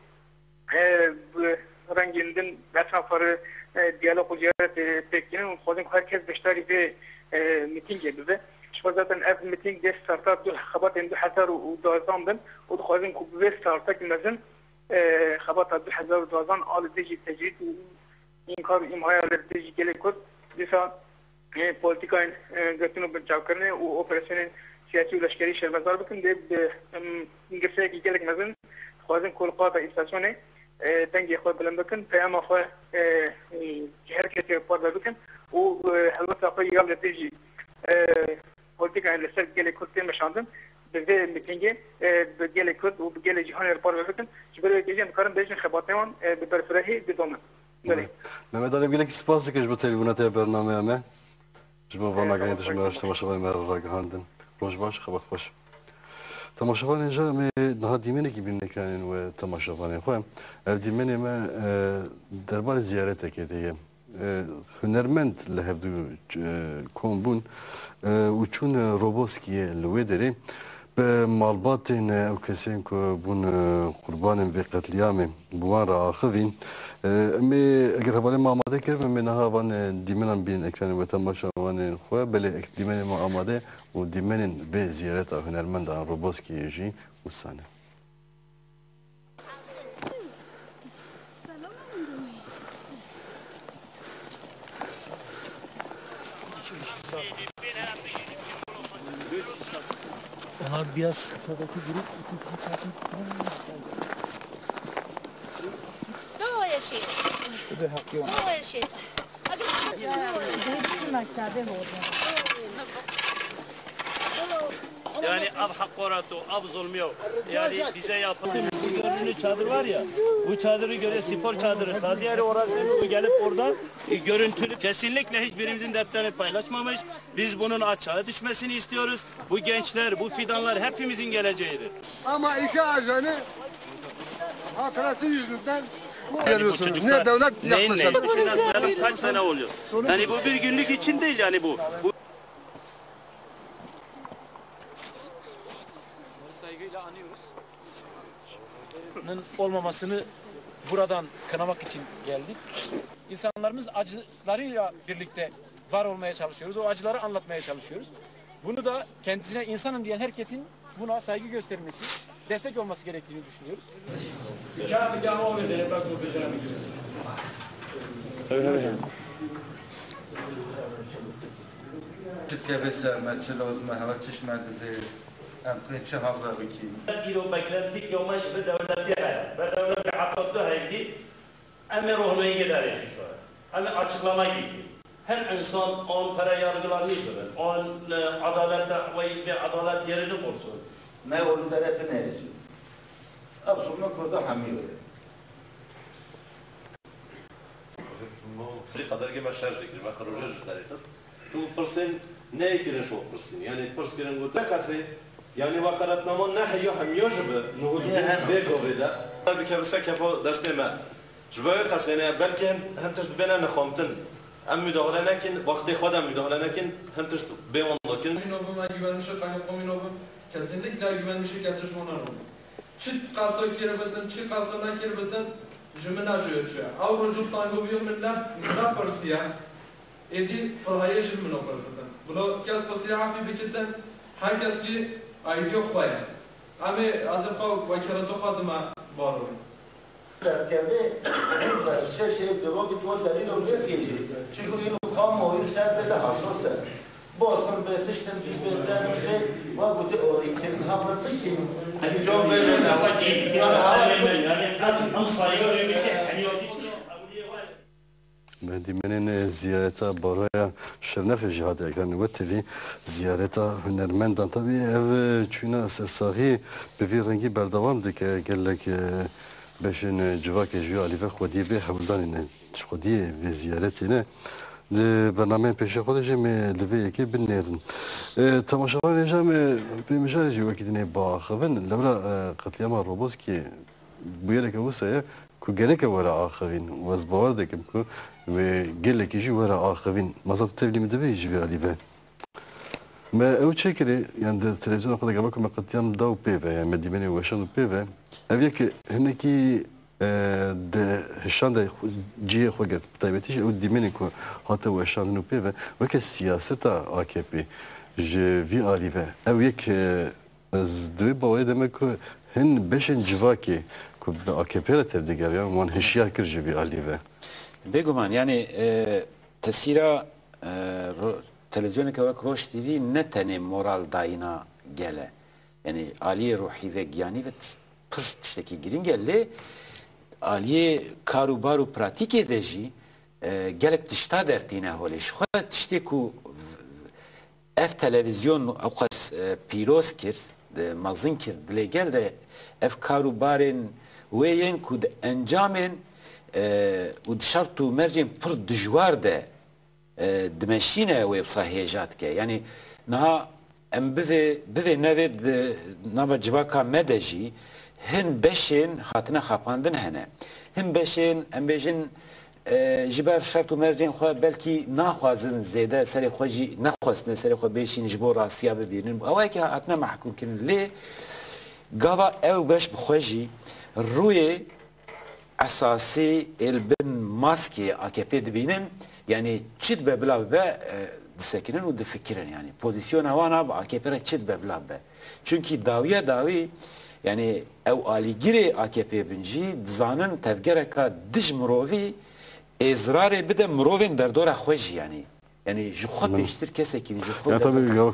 e, bi rengên din etrafa re, e, diyalog û ziyaret, e, pêk tînin û dixwazin ku her kes beşdarî vê, e, mîtîngê bibe. Ji xwe zaten ev mîtîng dê starta du xebatên du hezar û duwazdeh bin û dixwazin ku bi vê startek mezin, e, xebata du hezar û duwazdeh a li dijî tecrîd û înkar û îmhaya li dijî gelê Kurd, dîsa, e, polîtîkayên, e, girtin û binçavkirinê û operasyonên siyasî û leşkerî şermezar bikin, dê bi, em, girseyekî gelek mezin dixwazin ku li qada îstasyonê, e, dengê xwe bilind bikin, peyama xwe, e, e, ji her kesê parve bikin û, e, helwesta xwe ya li dijî, e, polîtîkayên li ser gelê Kurd tê meşandin, bi vê mîtîngê, e, bi gelê Kurd û bi gelê cîhanê re parve bikin. Ji ber wê hêjî em dikarin bêjin xebatên wan, e, bi berfirehî didomin. Belê. Mehmet Alî, gelekî spas dike ji bo tevlîbûna te ya bernameya me. Ji bo van, e, agahiyên te ji me re, ji temaşevanên me re ragihandin. Roj baş, xebat xweş. Temaşevanên hêja, em ê niha dîmenekî bînin ekranên we temaşevanên xwe. Ev dîmenê me, e, derbarê ziyaretekê de ye. E, hunermend li hevdû, e, kom bûn, e, û çûn, e, Roboskiyê li wê derê. Bi malbatên, e, ew kesên ku bûn, e, qurbanên vê qetlîamê, bi wan re axivîn. E, em ê, eger hevalên me amade kiribin, em ê niha van, e, dîmenan bînin ekranên we temaşevanên xwe. Belê, ek-, dîmenên me amade û dîmenên vê ziyareta hunermendan Roboskiyê jî wisa ne. Onlar biraz buradaki grup. Doğru yaşayın. Doğru yaşayın. Hadi. Yani av hakaret o, av zulmü yok. Yani bize yapılan. Bu gördüğünüz çadır var ya, bu çadırı göre spor çadırı. Taziye yeri orası, bu gelip orada, e, görüntülü. Kesinlikle hiçbirimizin dertlerini paylaşmamış. Biz bunun açığa düşmesini istiyoruz. Bu gençler, bu fidanlar hepimizin geleceğidir. Ama iki ajanı hatırası yüzünden bu... Yani bu çocuklar ne devlet neyin neyini? Yaklaşan. Kaç sene oluyor? Yani bu bir günlük için değil yani bu. Bu Saygıyla anıyoruz. Olmamasını buradan kınamak için geldik. İnsanlarımız acılarıyla birlikte Var olmaya çalışıyoruz, o acıları anlatmaya çalışıyoruz. Bunu da kendisine insanım diyen herkesin buna saygı göstermesi, destek olması gerektiğini düşünüyoruz. Kağıdı gel o vedelim, ben sohbetine bitirsin. Çi dikeve ser me, çi lazim e, heva çiş me divê, em kurên çi hevre bikîn. Îro beklentik ya me ji bi dewletê heye. Bi dewletê heta tu heyvî, em ê rohnayî gidarê jî şo. Em ê açıklama gikin. Her insan an fere yargılanmış bibin, an, e, adalete, wey bê adalet yerini bulsun. Ne oğlum devleti ne için? Absolutno kurda hamiyo. Sirî qedergê me şer jî kir, me xirûje ji derê xist. Tu pirsên neyê kirin şo pirsîn. Yanî pirs kirin gotin, kesê, yanî weqaretnama ne heyo hemiyo ji bi nuhul bê govê de. Bikeve se kefa destê me. Ji bo wê qesê ne, belkî hin, hin tişt bibêne nixwemtin. Em müdahale nekin, wextê xwe de müdahale nekin, hin tişt bê wan dikin. Emin olun, ben güvenmişe kaynak emin olun. Kesinlikle güvenmişe kesişmana olun. Çi qasa kir bitin, çi qasa nekir bitin, ji min najoye çi. Ew rojû tango biyo min ne, min ne pirsiye. Êdî firhayê ji min pirsitin. Bilo kes pirsiye afî bikitin, her kes ki aîdiyo xwe ye. Em ê ez ê xwe wekîleto xwe dime barovî. Derkeve, ev restçe şey devo bit o delîlo vê jî. Çünkü îro kamuoyu ser bile hassas e. Boston ve diştin bir beden ve ve bu de o ikin hamle peki. Hani çok böyle ne? Peki, yani, yani, yani, tam saygı duymuş, hani, Me dîmenên, e, ziyareta baroya Şirnexê jî hate ekranê We T V. Ziyareta hunermendan, tabî ev, e, çûna sersaxî bi vî rengî berdewam dike. Gelek, e, beşên, e, civakê ji vî alî ve xwediyê vê hewldanê ne, ji xwediyê vê ziyaretê ne. Di bernameyên pêşê xwe de jî em ê li vê yekê binêrin. E, temaşevanên hêja me pê mijarê jî wekî dinê biaxivin. Lewra, e, qetlîama Roboskiyê bûyereke wisa ye ku gereke were axivîn û ez bawer dikim ku wê gelekî jî were axivîn. Mezin, tu tevlî min dibî ji vê alî ve. Me ew çêkirî, yan di televîzyona xwe de gava ku me qetlîam da û pê ve, yan me dîmenê weşand û pê ve. Ev yek hinekî, e, di hişan de xwe, cihê xwe girt. Bi taybetî jî ew dîmenê ku hate weşandin û pê ve, weke siyaseta A K P ji vî alî ve. Ew yek, e, Ez di wê bawerê de me ku hin beşên civakê ku bi A K P re tevdigeriyan, wan hişyar kir ji vî alî ve. Bêguman, yanî, e, tesîra, e, ro-, televîzyoneke wek Roj T V ne tenê moral dayîna gel e. Yanî aliyê ruhî ve, giyanî ve tiş-, pir tiştekî girîng e, lê aliyê kar û bar û pratîkê de jî, e, gelek tişta dertîne holê. Ji xwe tiştê ku v-, ev televîzyon ew qas, e, pîroz kir, e, mezin kir, dilê gel de ev kar û barên wê yên ku di encamên, e, û di şert û mercên pir dijwar de, e, dimeşîne wê wisa hêja dike. Yanî niha em bivê, bivê nevê di nava civaka me de jî hin beşên hatine xapandin hene. Hin beşên, em bêjin, e, ji ber şert û mercên xwe belkî naxwazin zêde serê xwe jî nexwestine serê xwe bêşînin ji bo rastiya bibînin. Ew yekî hatine mehkûm kirin. Lê gava ew beş bi xwe jî rûyê esasî ê li bin maskê A K P dibînin, yanî çi dibe bila bibe, e, disekinin û difikirin, yanî pozîsyona wan a bi A K P re çi dibe bila bibe. Çunkî dawiya dawî, yanî ew alîgirê A K P bin jî dizanin tevgereka dij mirovî ê zirarê bide mirovên derdora xwe jî, yanî. Yanî ji xwe pêştir kesekî ji xwe. Ya tabii ya,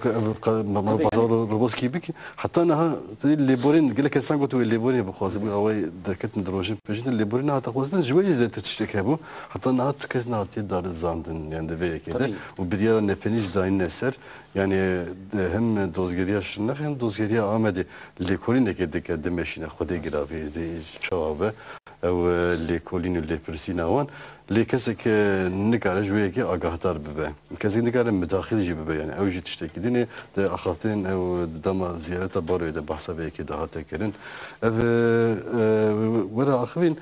ev Mehmet Pazar Roboskî bik, heta niha lêborên, gelek kesan got wê lêborê bixwazin, bû awayî derketin di rojên pêşî de lêborê nehate xwestin, ji wê jî zêdetir tiştek hebû. Heta niha tu kes nehatiye darizandin, yani di vê yekê de. Û biryara nepenî jî danîne ser, yani, e, hem dozgeriya Şirnex hem dozgeriya Amedê lêkolînekê dike dimeşîne Xwedê giravî çawa be. Ew, e, lêkolîn û lêpirsîna wan. Lê kesek, e, nikare ji wê yekê agahdar bibe. Kesek nikare midaxil jî bibe, yani ew jî tiştekî din e. Di axaftinên ew di dema ziyareta baroyê de behsa vê yekê de hate kirin. Ev, e, e, were axivîn.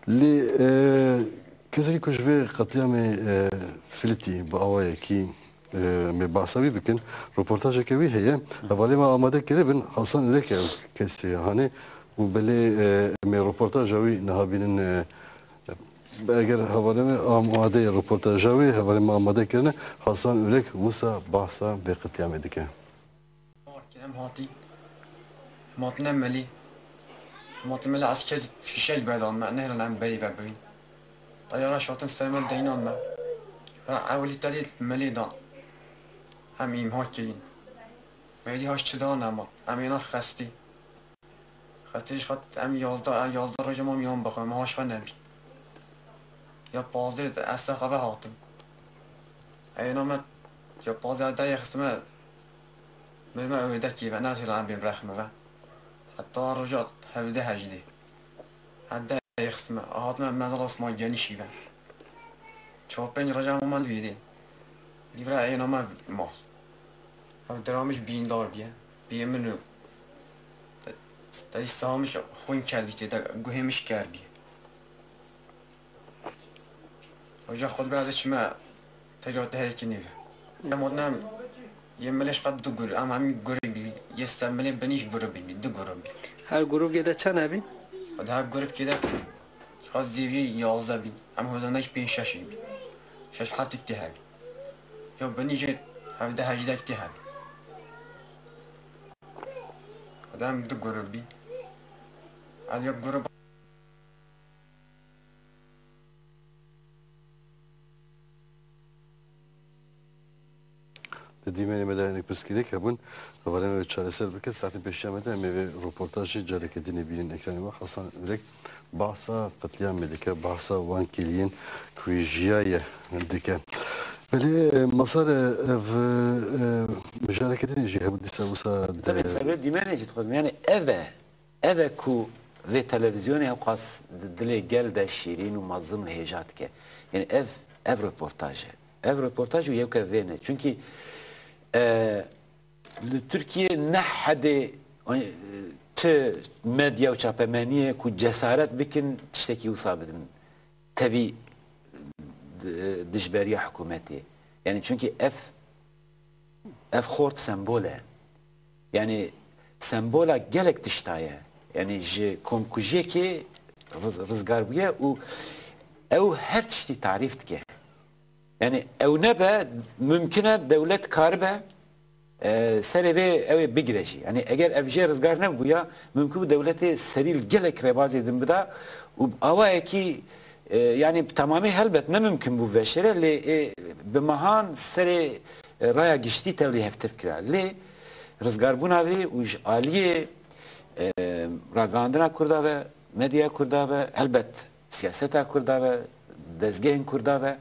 Lê, e, kesekî ku ji vê qetlîamê, e, Filitî bi awayekî, e, em ê behsa wî bikin, roportajeke wî heye. Hevalê me amade kiribin, Hasan Ürek e ew kesê hanê û belê, e, em ê roportaja wî niha bînin, e, Eger hevalê me amadeyê reportaja wê, hevalê me amade kirine, Hasan Ürek wisa bahsa vê qetlîamê dike. Em hatî, em hatine melî. Em hatine melî, esker fîşek berdan me, nehêlin em berî ve bibîn. Teyara şatin ser me deynan me. Ve ewilî te dî melî dan. Em îmha kirîn. Melî haş çi dan em, em êna xestî. Xetê ji xet em yazdeh, em yazdeh roja mam yan bixwe, me haş xwe nebî. Ya pazdeh ez ser xwe ve hatim. Êna me ya pazdeh derê xistime, mir me ewêdekî ve, nezîla em bên rexme ve. Heta roja hevdeh hejdê. Ez derê xistime, hatime mezala Osman Genişî ve. Çar pênc roja me li wî dê. Dîvra êna me mal. Ev dera min ji bîndar bîye. Bîyê min û te, te saha min ji xwîn kel bî tê de, guhê min ji ker bî. Roja xwe dibe ez ê çime tecrîba te herekî nêve. Em odinem yê milê ji qet du gur, em hemî gurê bî. Yê ser milê binî ji gurê bî, du gurê bî. Her grûbkê de çend hebî? Hadi her grûbkê de ji qet zêvî yazdeh bî. Em hozandaş pênc şeş bî. Şeş heftêk tê hebî. Ya binî jê hevdeh hejdeh tê hebî. Hadi em du grûb bî. Ez ya grûb Di dîmenê me de hinek pirsgirêk hebûn. Hevalên me çareser bike. Saetên pêşiya me de em ê vê roportajê careke din ê bînin ekranê me. Hasan Ürek bahsa qetlîamê dike, bahsa wan kêliyên ku wî jiyaye dike. Belê, e, Masar, e, ev, e, mijareke din jî hebû dîsa wisa de. Tabii, ser vê dîmenê jî dixwazim. Yani ev e. Ev e ku vê televîzyonê ewqas di dilê gel de şîrîn û mezin û hêja dike. Yani ev, ev reportaj e. Ev reportaj û yewke vê ne. Çunkî, e, li Tirkiyê ne hedê, e, ti medya û çapemeniyê ku cesaret bikin tiştekî wisa bidin tevî di-, dijberiya hikûmetê. Yani çunkî ev Ev xort sembol e. Yani sembola gelek tişta ye. Yani ji komkujiyekê riz-, rizgar bûye û ew her tiştî tarîf dike. Yani ew nebe, mumkin e dewlet karibe, e, serê vê ew ê bigire jî. Yani eger ev jê rizgar nebûya, mumkin bû dewletê serî li gelek rêbazê din bida û bi awayekî E, yani bi temamî helbet ne mimkun bû veşêre, lê, e, bi mehan serê, e, raya giştî tevlî hevtir kira. Lê rizgarbûna vê û ji aliyê, e, ragihandina Kurda ve, medya Kurda ve, helbet siyaseta Kurda ve, dezgehên Kurda ve,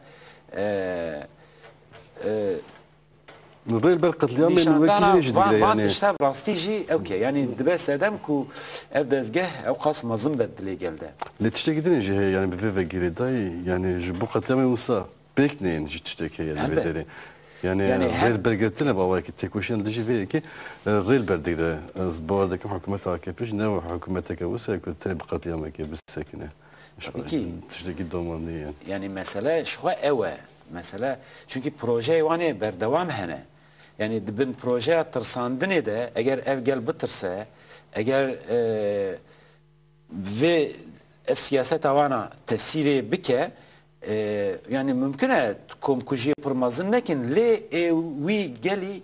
e, e, Rê li ber qetlîamên wekî nîşandana vê jî van, digire van yani. Tişta rastî jî ewk e. Yani dibe sedem ku ev dezgeh ewqas mezin be dilê gel de. Lê tiştekî din jî heye yani bi vê ve girêdayî yani ji bo qetlîamên wisa pêk neyên jî tiştek heye li vê Elbet. Derê. Yani, Yani rê hem li ber girtine bi awayekî têkoşîna li dijî vê yekê, e, rê li ber digire. Ez bawer dikim hikûmeta A K P jî ne hikûmeteke wisa ye ku tenê bi qetlîamekê bisekine. Tabii ki. Tiştekî doman nîye. Yani mesele ji xwe ew e. Mesele, çünkü projeyê wan ê berdewam hene. Yani di bin projeya tirsandinê de eger ev gel bitirse, eger, e, vê ev siyaseta wana tesîrê bike, e, yani mumkin e komkujiyê pir mezin nekin, lê, e, wî gelî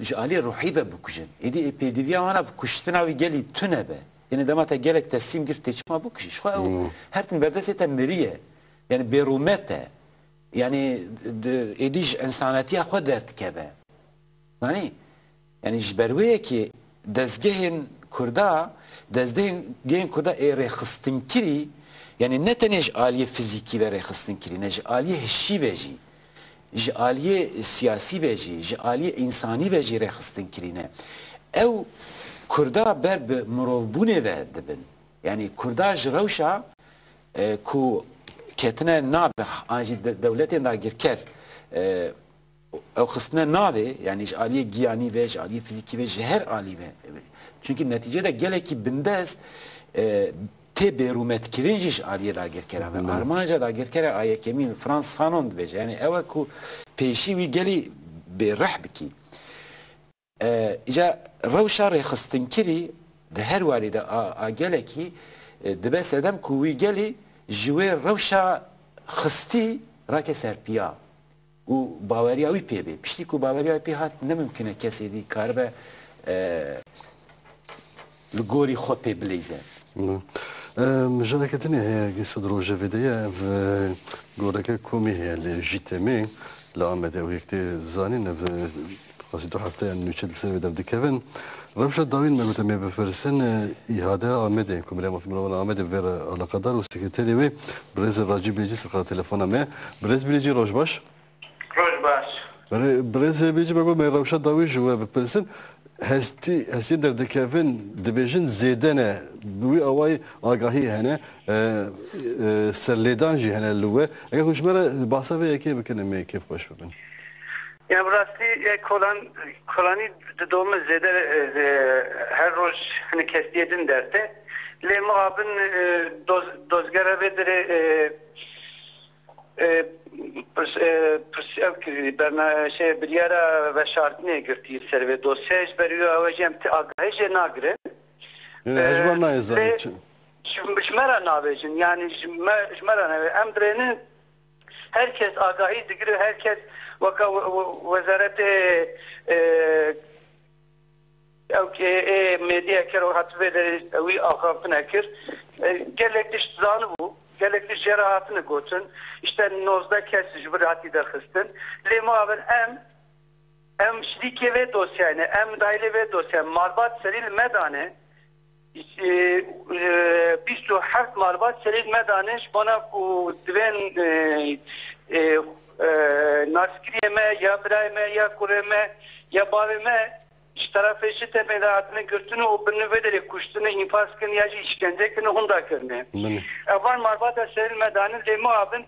ji alî ruhî ve bikujin. Êdî, e, pêdiviya wana bi kuştina wî gelî tune be. Yanî dema te gelek teslîm girt tê çima bikujî? Ji xwe ew Hmm. her tim berdestê te miriye. Yanî bêrûmet e. Yanî di, êdî ji însanetiya xwe derdikeve. Zanî? Yanî ji ber wê yekê dezgehên Kurda, dezgehên Kurda ê rêxistinkirî, yanî ne tenê ji aliyê fizîkî ve rêxistinkirî, ne ji aliyê hişî ve jî. Ji aliyê siyasî ve jî, ji aliyê însanî ve jî rêxistin kirîne. Ew Kurda ber bi mirovbûnê ve dibin. Yanî Kurda ji rewşa, e, ku ketine navê an jî de-, dewletên dagirker, e, ew xistine navê, yanî ji aliyê giyanî ve, ji aliyê fizîkî ve, ji her alî ve. Çunkî netîcê de gelekî bindest, e, tê bêrûmetkirin jî ji aliyê dagirkeran ve. Belê. Armanca dagirkera a yekemîn Frantz Fanon dibêje. Yanî ew e ku pêşî wî gelî bêreh bikî. E, îca rewşa rêxistinkirî di her warî de a, a gelekî, e, dibe sedem ku wî gelî ji wê rewşa xistî rake ser piya û baweriya wî pê bê. Piştî ku baweriya wî pê hat, ne mimkun e kesê dî karibe, e, li gorî xwe pê bileyze. Hı. E, mijareke din heye, gê sed rojevê de ye, ev, e, goreke komî heye li Jîtemê, li Amedê, ew yek tê zanîn, ev, e, qasî du hefteyan nûçe li ser wê derdikevin. Rewşa dawîn me gote me bipirsin, e, îhade Amedê, Komîreya Mafê Mirovan Amedê, vê re alaqedar û sekreterê wê, birêz Racî Bilêcî, ser xeta telefona me. Birêz Bilêcî, roj baş. Roj baş. Berê, birêz Bilêcî, me got me rewşa dawî ji we bipirsin. Hestî, hestiyên derdikevin dibêjin zêde ne. Bi wî awayî agahî hene, e, e, serlêdan jî hene li we. Eger hûn ji me re bahsa vê yekê bikin, em ê kêfxweş bibin. Ya bi rastî, e, kolan, kolanî didome zêde, e, e, her roj hinek hestiyê din derte. Lê mixabin, e, doz-, dozgera vê dirê, e, e, pirs-, e, pirs-, ev kirî, berna-, şey, biryara veşartinê girtî li ser vê dosyayê, ji ber wî ew jî em ti agahî jê nagirin. Yanî, e, ji ber nayê zanî lê çi? Ji, ji me re nabêjin, yanî ji me, ji me re nabêjin. Em dirênin, her kes agahî digire, her kes weka we-, we-, wezaretê, e, ew kê ê medyaya kero hat vê derê wî axaftina kir. E, gelek tişt zanibû, gelek tişt jê re hatine gotin. Îşte nozdeh kes ji vir hatî derxistin. Lê mixabin em, em şirîkê vê dosyayê ne, em dahilê vê dosyayê, malbat serî li me dane. E, e, bîst û heft malbat serî li me dane, ji bona ku divên, e, e, e, naskiriyê me, ya birayê me, ya kurê me, ya bavê me, ji terefê Jîtemê de hatine girtin û bin vê derê kuştine, înfaz kirin ya jî îşkence kirin, hunda kirine. Belê. Ev van malbata serî li me danin, lê mixabin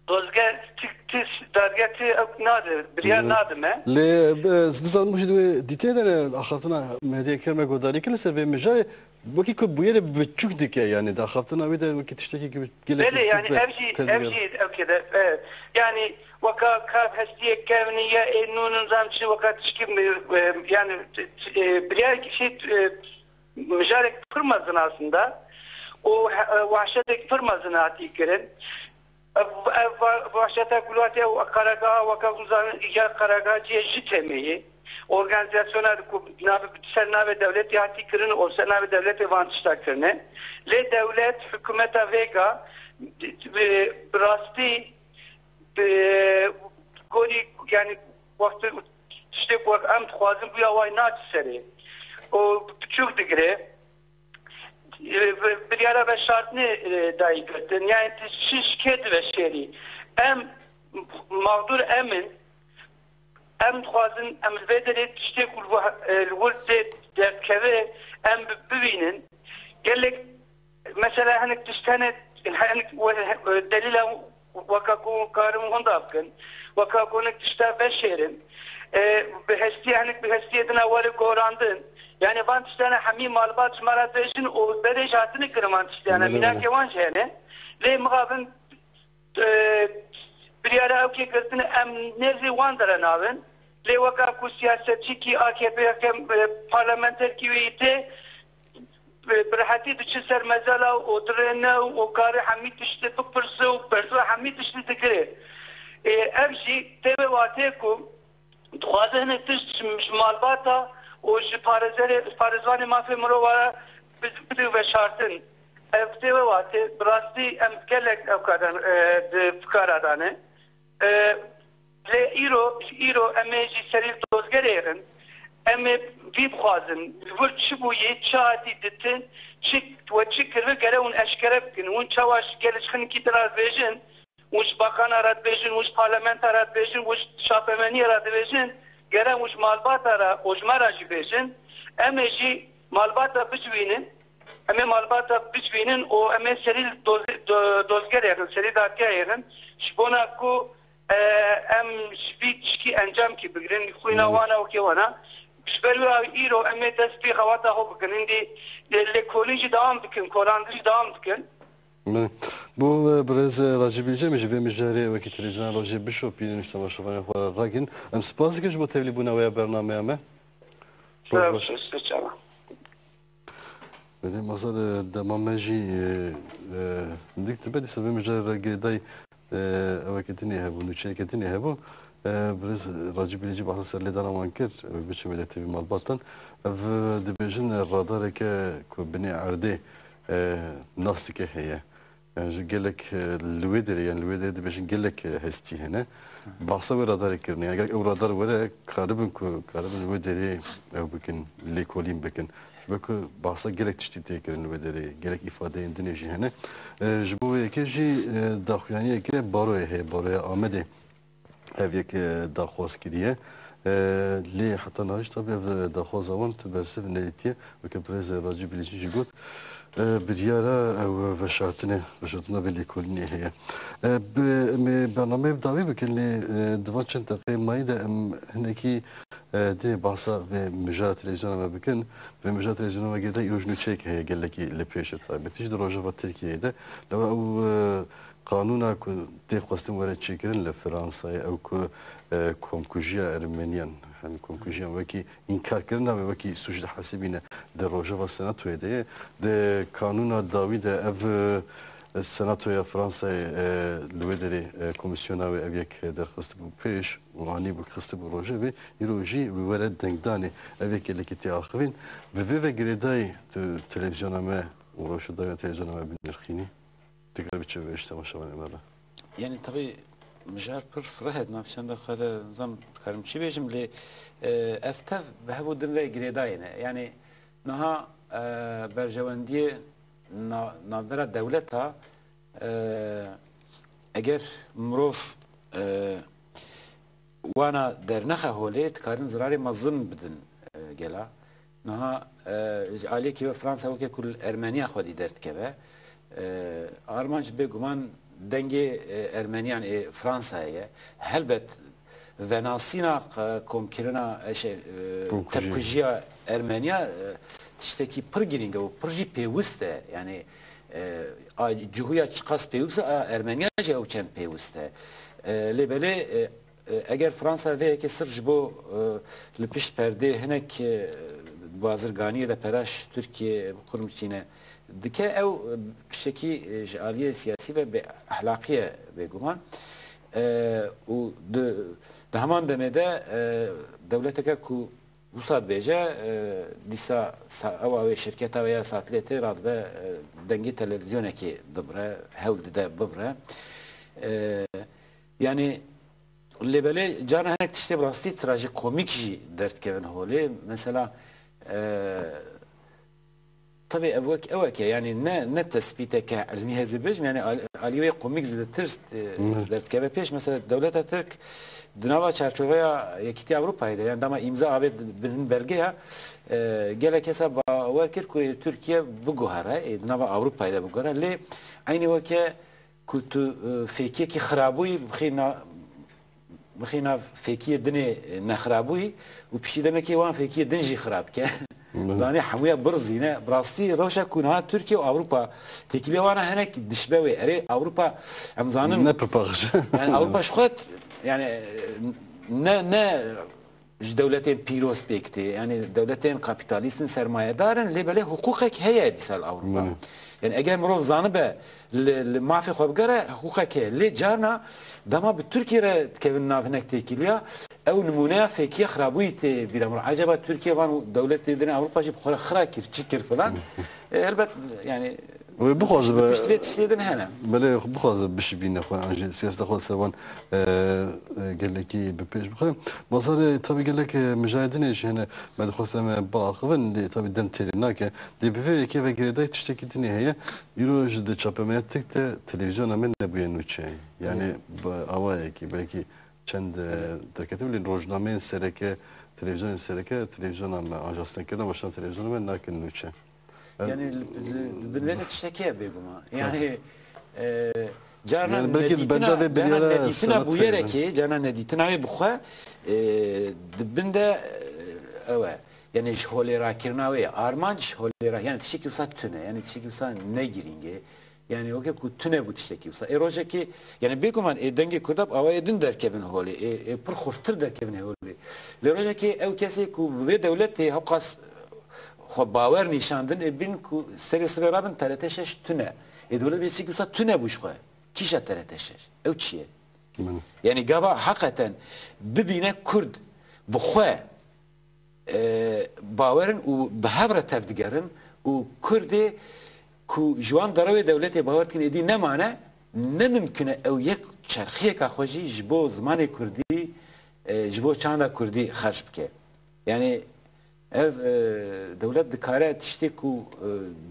dozge ti, ti, dadge ti ew nade, biryar nade me. Lê, e, ez nizanim hûn jî di wê dîteyê de ne, axaftina Mehdiyê Kerme guhdarî kir li ser vê mijarê. Wekî ku bûyerê biçûk dike, yanî di axaftina wê de wekî tiştekî gelek biçûk. Belê, yanî ev jî, ev jî, ew kê de, e, yanî weka ka hestiyê kevnî ya ê nû nizam çi weka tişkî mi, e, yanî, e, biryarek şey, e, mijarek pir mezin aslında û he-, e, wahşetek pir mezin hatî kirin. Ev, ev va-, vahşeta ku hatiye û qeregaha weke hûn zanin, îcar qeregaha cihê Jîtemê ye. Organîzasyona ku navê, ser navê dewletê hatî kirin û ser navê dewletê van tişta kirine. Lê dewlet, hikûmeta vêga, bi, bi, bi rastî, bi gorî, yanî wextê tiştê ku em dixwazin bûya way naçe serê û biçûk digire. E, bi-, biryara veşartinê, e, dayî girtin. Yani ti çi ji kê diveşêrî? Em mağdur em in. Em dixwazin em li vê derê tiştê ku li we, e, li wir tê derdikeve em bi-, bibînin. Gelek mesela hinek tişt hene, hinek we-, delîla weka ku karin hunda bikin, weka ku hinek tişta veşêrin. E, bi hestiyê, hinek bi hestiyê dina were gorandin. Yani van tiştane hemî malbat ji me re dibêjin û berê jî hatine kirin van tiştane. Belê, belê. Mînakê wan jî hene. Lê mixabin, e, biryara ew kê girtine em nêzî wan de re nabin. Lê weka ku siyasetçîkî A K P ya ke, e, parlamenterkî wê yî tê, bi, bi rehetî diçe ser mezela û dirêne û karê hemî tiştê bipirse û bersiva hemî tiştê digire. Ê, ev jî tê vê watê ku dixwaze hinek tişt ji, ji malbata û ji parêzerê, parêzvanê mafê mirova re bi-, bide veşartin. Ev tê vê watê, bi rastî em gelek ew karan, e, di fikara dane. E, lê îro, îro em ê ji serî dozgerê herin. Em ê vî bixwazin, li wir çi bûyî, çi hatî ditin, çi, we çi kiribe, gere hûn eşkere bikin. Hûn çawa ji gelê ji xinekî din re dibêjin, hûn ji baxana re dibêjin, hûn ji parlamenta re dibêjin, hûn ji çapemeniyê re dibêjin, gere hûn ji malbata re û ji me re jî bêjin. Em ê jî malbata bicivînin. Em ê malbata bicivînin û em ê serî li doz-, do-, dozgerê herin, serî dadgehê herin. Ji bona ku, e, em ji vî tişkî encamkî bigirin, xwîna wan e, wekê wan e. Ji ber wê îro em ê dest pê xewata xwe bikin. Hindî, e, lêkolîn jî dewam dikin, kolandin jî dewam dikin. Belê. Bo, e, birêz, e, Racî Bilêcî, em ji vê mijarê wekî televîzyona rojê bişopînin, ji temaşevanên xwe re rakin. Em spas dikin ji bo tevlîbûna we ya bernameya me. Roj baş. Sağ ol, sağ ol. Belê, Mazhar, e, dema me jî, e, e, dik dibe, dîsa vê mijarê re girêdayî, e, eweke dinê hebû, nûçeyeke dinê hebû. E, birêz Racî Bilîcî behsa serlêdana wan kir, ew biçim wê de tevî malbatan. Ev, e, dibêjin, e, radareke ku binê erdê, e, nas dike heye. Yani ji gelek, e, li wê derê, yani li wê derê dibêjin gelek, e, hestî hene. Hı. Bahsa wê radarê kirine. Yani gelek ew radar were karibin ku, karibin li wê derê ew bikin, lêkolîn bikin. Ji ber ku bahsa gelek tiştî tê kirin li wê derê. Gelek îfadeyên dinê jî hene. E, ji bo wê yekê jî, e, daxuyaniyeke baroyê heye, baroya Amedê. Ev yek, e, daxwaz kiriye. E, lê heta niha jî tabi ev, e, daxwaza wan tu bersiv nedîtiye. Weke birêz Racî Bilîcî jî got, e, biryara ew veşartine, veşartina vê lêkolînê heye. E, bi, em ê bernameyê bi dawî bikin, lê, e, di van çend deqeyê mayî de em hinekî, e, dê behsa vê mijara televîzyona me bikin. Vê mijara televîzyona me girêdayî îro ji nûçeyek heye gelekî li pêş e, taybetî jî di rojeva Tirkiyeyê de. Lewra ew, e, Qanûna ku tê xwestin were çêkirin li Fransayê, ew ku, e, komkujiya Ermeniyan, hem komkujiyan wekî înkarkirina wê wekî sûc dihesibîne, di rojeva Senatoyê de ye. Di kanûna dawî de ev, e, Senatoya Fransayê, e, li wê derê, e, komîsyona wê ev yek derxistibû pêş û anîbû xistibû rojevê, îro jî wê were dengdanê. Ev yek gelekî tê axivîn. Bi vê ve girêdayî tu televîzyona me û rewşa dawî ya televîzyona me binirxînî? Dikarî biçe vê ji temaşevanê me re. Yani tabii mijar pir fireh e, di nav çenda xwe de nizam dikarim çi bêjim lê, e, ev tev bi hev û din ve girêdayê ne. Yani niha, e, berjewendiyê na-, navbera dewleta, e, eger mirov, e, wana dernexe holê, dikarin zirarê mezin bidin, e, gela. Niha, e, ji aliyekî ve Fransa weke ku li Ermeniya xwedî derdikeve. E, armanc bêguman dengê, e, Ermeniyan ê Fransayê ye. Helbet venasîna, e, komkirina, e, şey, e, Komkujiya. Tepkujiya Ermeniya, e, tiştekî pir girîng e û pir jî pêwist e. Yani, e, a, cihûya çiqas pêwist e, a, Ermeniya jî ew çend pêwist e. E, lê belê, e, E, eger Fransa vê yekê sirf ji bo, e, li pişt perdê hinek, e, bazirganiyê de pera ji Tirkiyê bi kurm çîne dike, ew, e, tiştekî, e, ji aliyê siyasî ve bê ehlaqî ye bêguman. E, û di, di heman demê de, e, dewleteke ku wisa dibêje, e, dîsa sa-, ewa wê şirketa wê ya satelîtê radibe, e, dengê televîzyonekê dibire, hewl dide bibire. E, yani, Lê belê carna hinek tiştê bi rastî trajikomîk jî derdikevin holê. Mesela, e, tabii ev wek, ewek e, yani ne, ne tespîteke ilmî hezî bêjim, yani al-, alî wê komîk zêdetir, e, Hı. derdikeve pêş. Mesela dewleta Tirk di nava çarçoveya Yekîtiya Ewropayê de, yani dema îmza avê di-, bin hin belgeya, e, gelek kesa bawer kir ku Tirkiye biguhere, e, di nava Ewropayê de biguhere. Lê eynî weke ku tu, e, fêkiyekî xirabûyî bixî na-, bixî nav fêkiyê dinê, e, nexirabûyî û piştî demekê wan fêkiyê din jî xirab ke. Belê. Zanî hemûya birizîne. Bi rastî rewşa ku niha Tirkiye û Ewropa têkiliya wana hinek dişibe wê. Erê Ewropa em zanin. Ne pir paqij. Yani Ewropa ji xwe, yani, e, ne, ne ji dewletên pîroz pêk tê. Yani dewletên kapîtalîst in, sermayedar in, lê belê hiqûqek heye dîsa li Ewropa. Belê. Yani eger mirov zanibe li, li mafê xwe bigere, hiqûqek heye. Lê carna dema bi Tirkiye re dikevin nav hinek têkiliya, ew nimûneya fêkiya xirabûyî tê bîra mirov. Ecaba Tirkiye van dewletê din Ewropa jî bi xwe re xira kir, çi kir filan. E, helbet yani Wê bixwaze be, pişt vê tiştê din hene. Belê, bixwaze bişibîne xwe, an jî siyaseta xwe ser wan, e, e, gelekî bi pêş bixe. Mazharê, tabi gelek, e, mijarê dinê jî hene, me dixwest em, e, biaxivin, lê tabi dem têrê nake. Lê bi vê yekê ve girêdayî tiştekî dinê heye. Îro ji di çapemeya Tirk de televîzyona me nebûye nûçe. Yani, Hı. bi awayekî, belkî çend, e, Evet. derketibû, lê rojnameyên sereke, televîzyonên sereke, televîzyona me, ajansnekirina weşana televîzyona me nakin nûçe. Yani li, li, li bin vê de tiştekî ye bêguman. Yani, e, carna Yani belkî di nedîtina, benda vê carna biryara nedîtina senatoyê bûyerekê, carna nedîtina wê bi xwe, e, di bin de, e, ew e. Yani ji holêrakirina wê ye. Armanc ji holêra-, yani tiştekî wisa tune, yani tiştekî wisa ne girîng e. Yani weke ku tune bû tiştekî wisa. Ê rojekê, yani bêguman ê dengê Kurda bi awayê din derkevin holê, ê, ê pir xurttir derkevin holê. Lê rojekê ew kesê ku bi vê dewletê hewqas xwe bawer nîşandin ê bin ku serê sibê rabin T R T şeş tune. Ê dewlet bê çîkî wisa tune bû ji xwe. Kîja T R T şeş? Ew çi ye? Min. Yani gava heqeten bibîne Kurd bi xwe, e, bawer in û bi hev re tev digerin û Kurdê ku ji wan derewê dewletê bawer dikin êdî nemane, ne mimkun e ew yek çerxiyeka xwe jî ji bo zimanê Kurdî, e, ji bo çanda Kurdî xerc bike. Yani ev, e, dewlet dikare tiştê ku, e,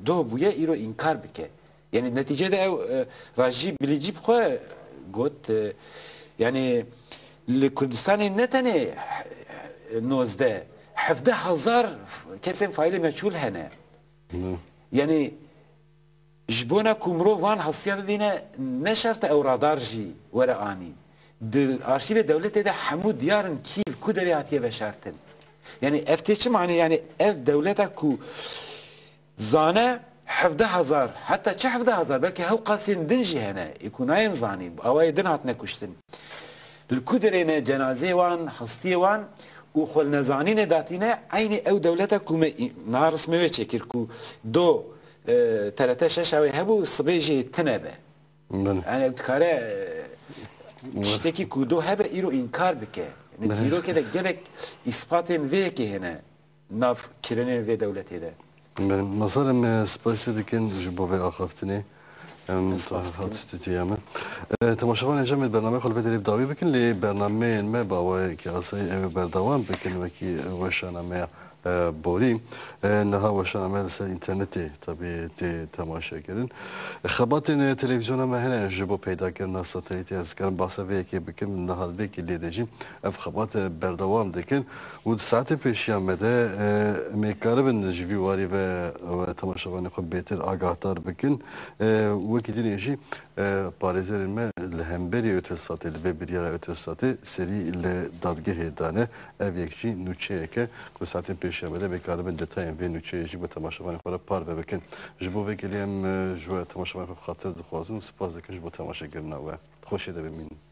doh bûye îro înkar bike. Yani neticede ew, e, Rajî Bilîcî bi xwe got, e, yani li Kurdistanê ne tenê, e, nozdeh, hevdeh hezar kesên faîlê meçhûl hene. Hı. Yani ji bona ku mirov wan hestiya bibîne, ne şert e ew radar jî were anîn. Di arşîvê dewletê de hemû diyar in kî li ku derê hatiye veşartin. Yani ev tê çi manê? Yani ev dewleta ku zane hevdeh hezar, heta çi hevdeh hezar, belkî hewqasên din jî hene, ê ku nayên zanîn, bi awayê din hatine kuştin. Li ku derê ne cenazeyê wan, hestiyê wan û xwe li nezanînê datîne, eynî ew dewleta ku me î-, niha rismê wê çêkir ku do, e, T R T şeş ew ê hebû, sibê jî tune be. Belê. Yani ew dikare, e, tiştekî ku do hebe îro înkar bike. Yani Belê. dîrokê de gelek îspatên vê yekê hene nav kirinên vê dewletê de. Belê. Masar, em, e, spasî dikin ji bo vê axaftinê. Em, Ez spas dikim. Hat stûdyoya me. E, temaşevanên cem, bernameyê xwe li vê derê bi dawî bikin, lê bernameyên me bi awayekî asayî ew ê berdewam bikin, wekî weşana me ya, e, borî. E, niha weşana me li ser înternetê tabî tê temaşekirin. Xebatên, e, televîzyona me hene ji bo peydakirina satelîtê, ez karim behsa vê yekê bikim, niha vê yekê lê de jî ev xebat, e, berdewam dikin. Û di saetên pêşiya me de, e, em ê karibin ji vî warî ve, ve temaşevanê xwe bêtir agahdar bikin. E, wekî dinê jî, e, parêzerên me li hemberî Eutelsatê, li vê biryara Eutelsatê serî li dadgehê dane. Ev yek jî nûçeyek e ku saetên pêşiya me de em ê karibin detayên vê nûçeyê jî bo temaşevanê xwe re parve bikin. Ji bo vê gelê em, e, ji we temaşevanê xwe xatir dixwazin û spas dikin ji bo temaşekirina we. Xweşê de bimînin.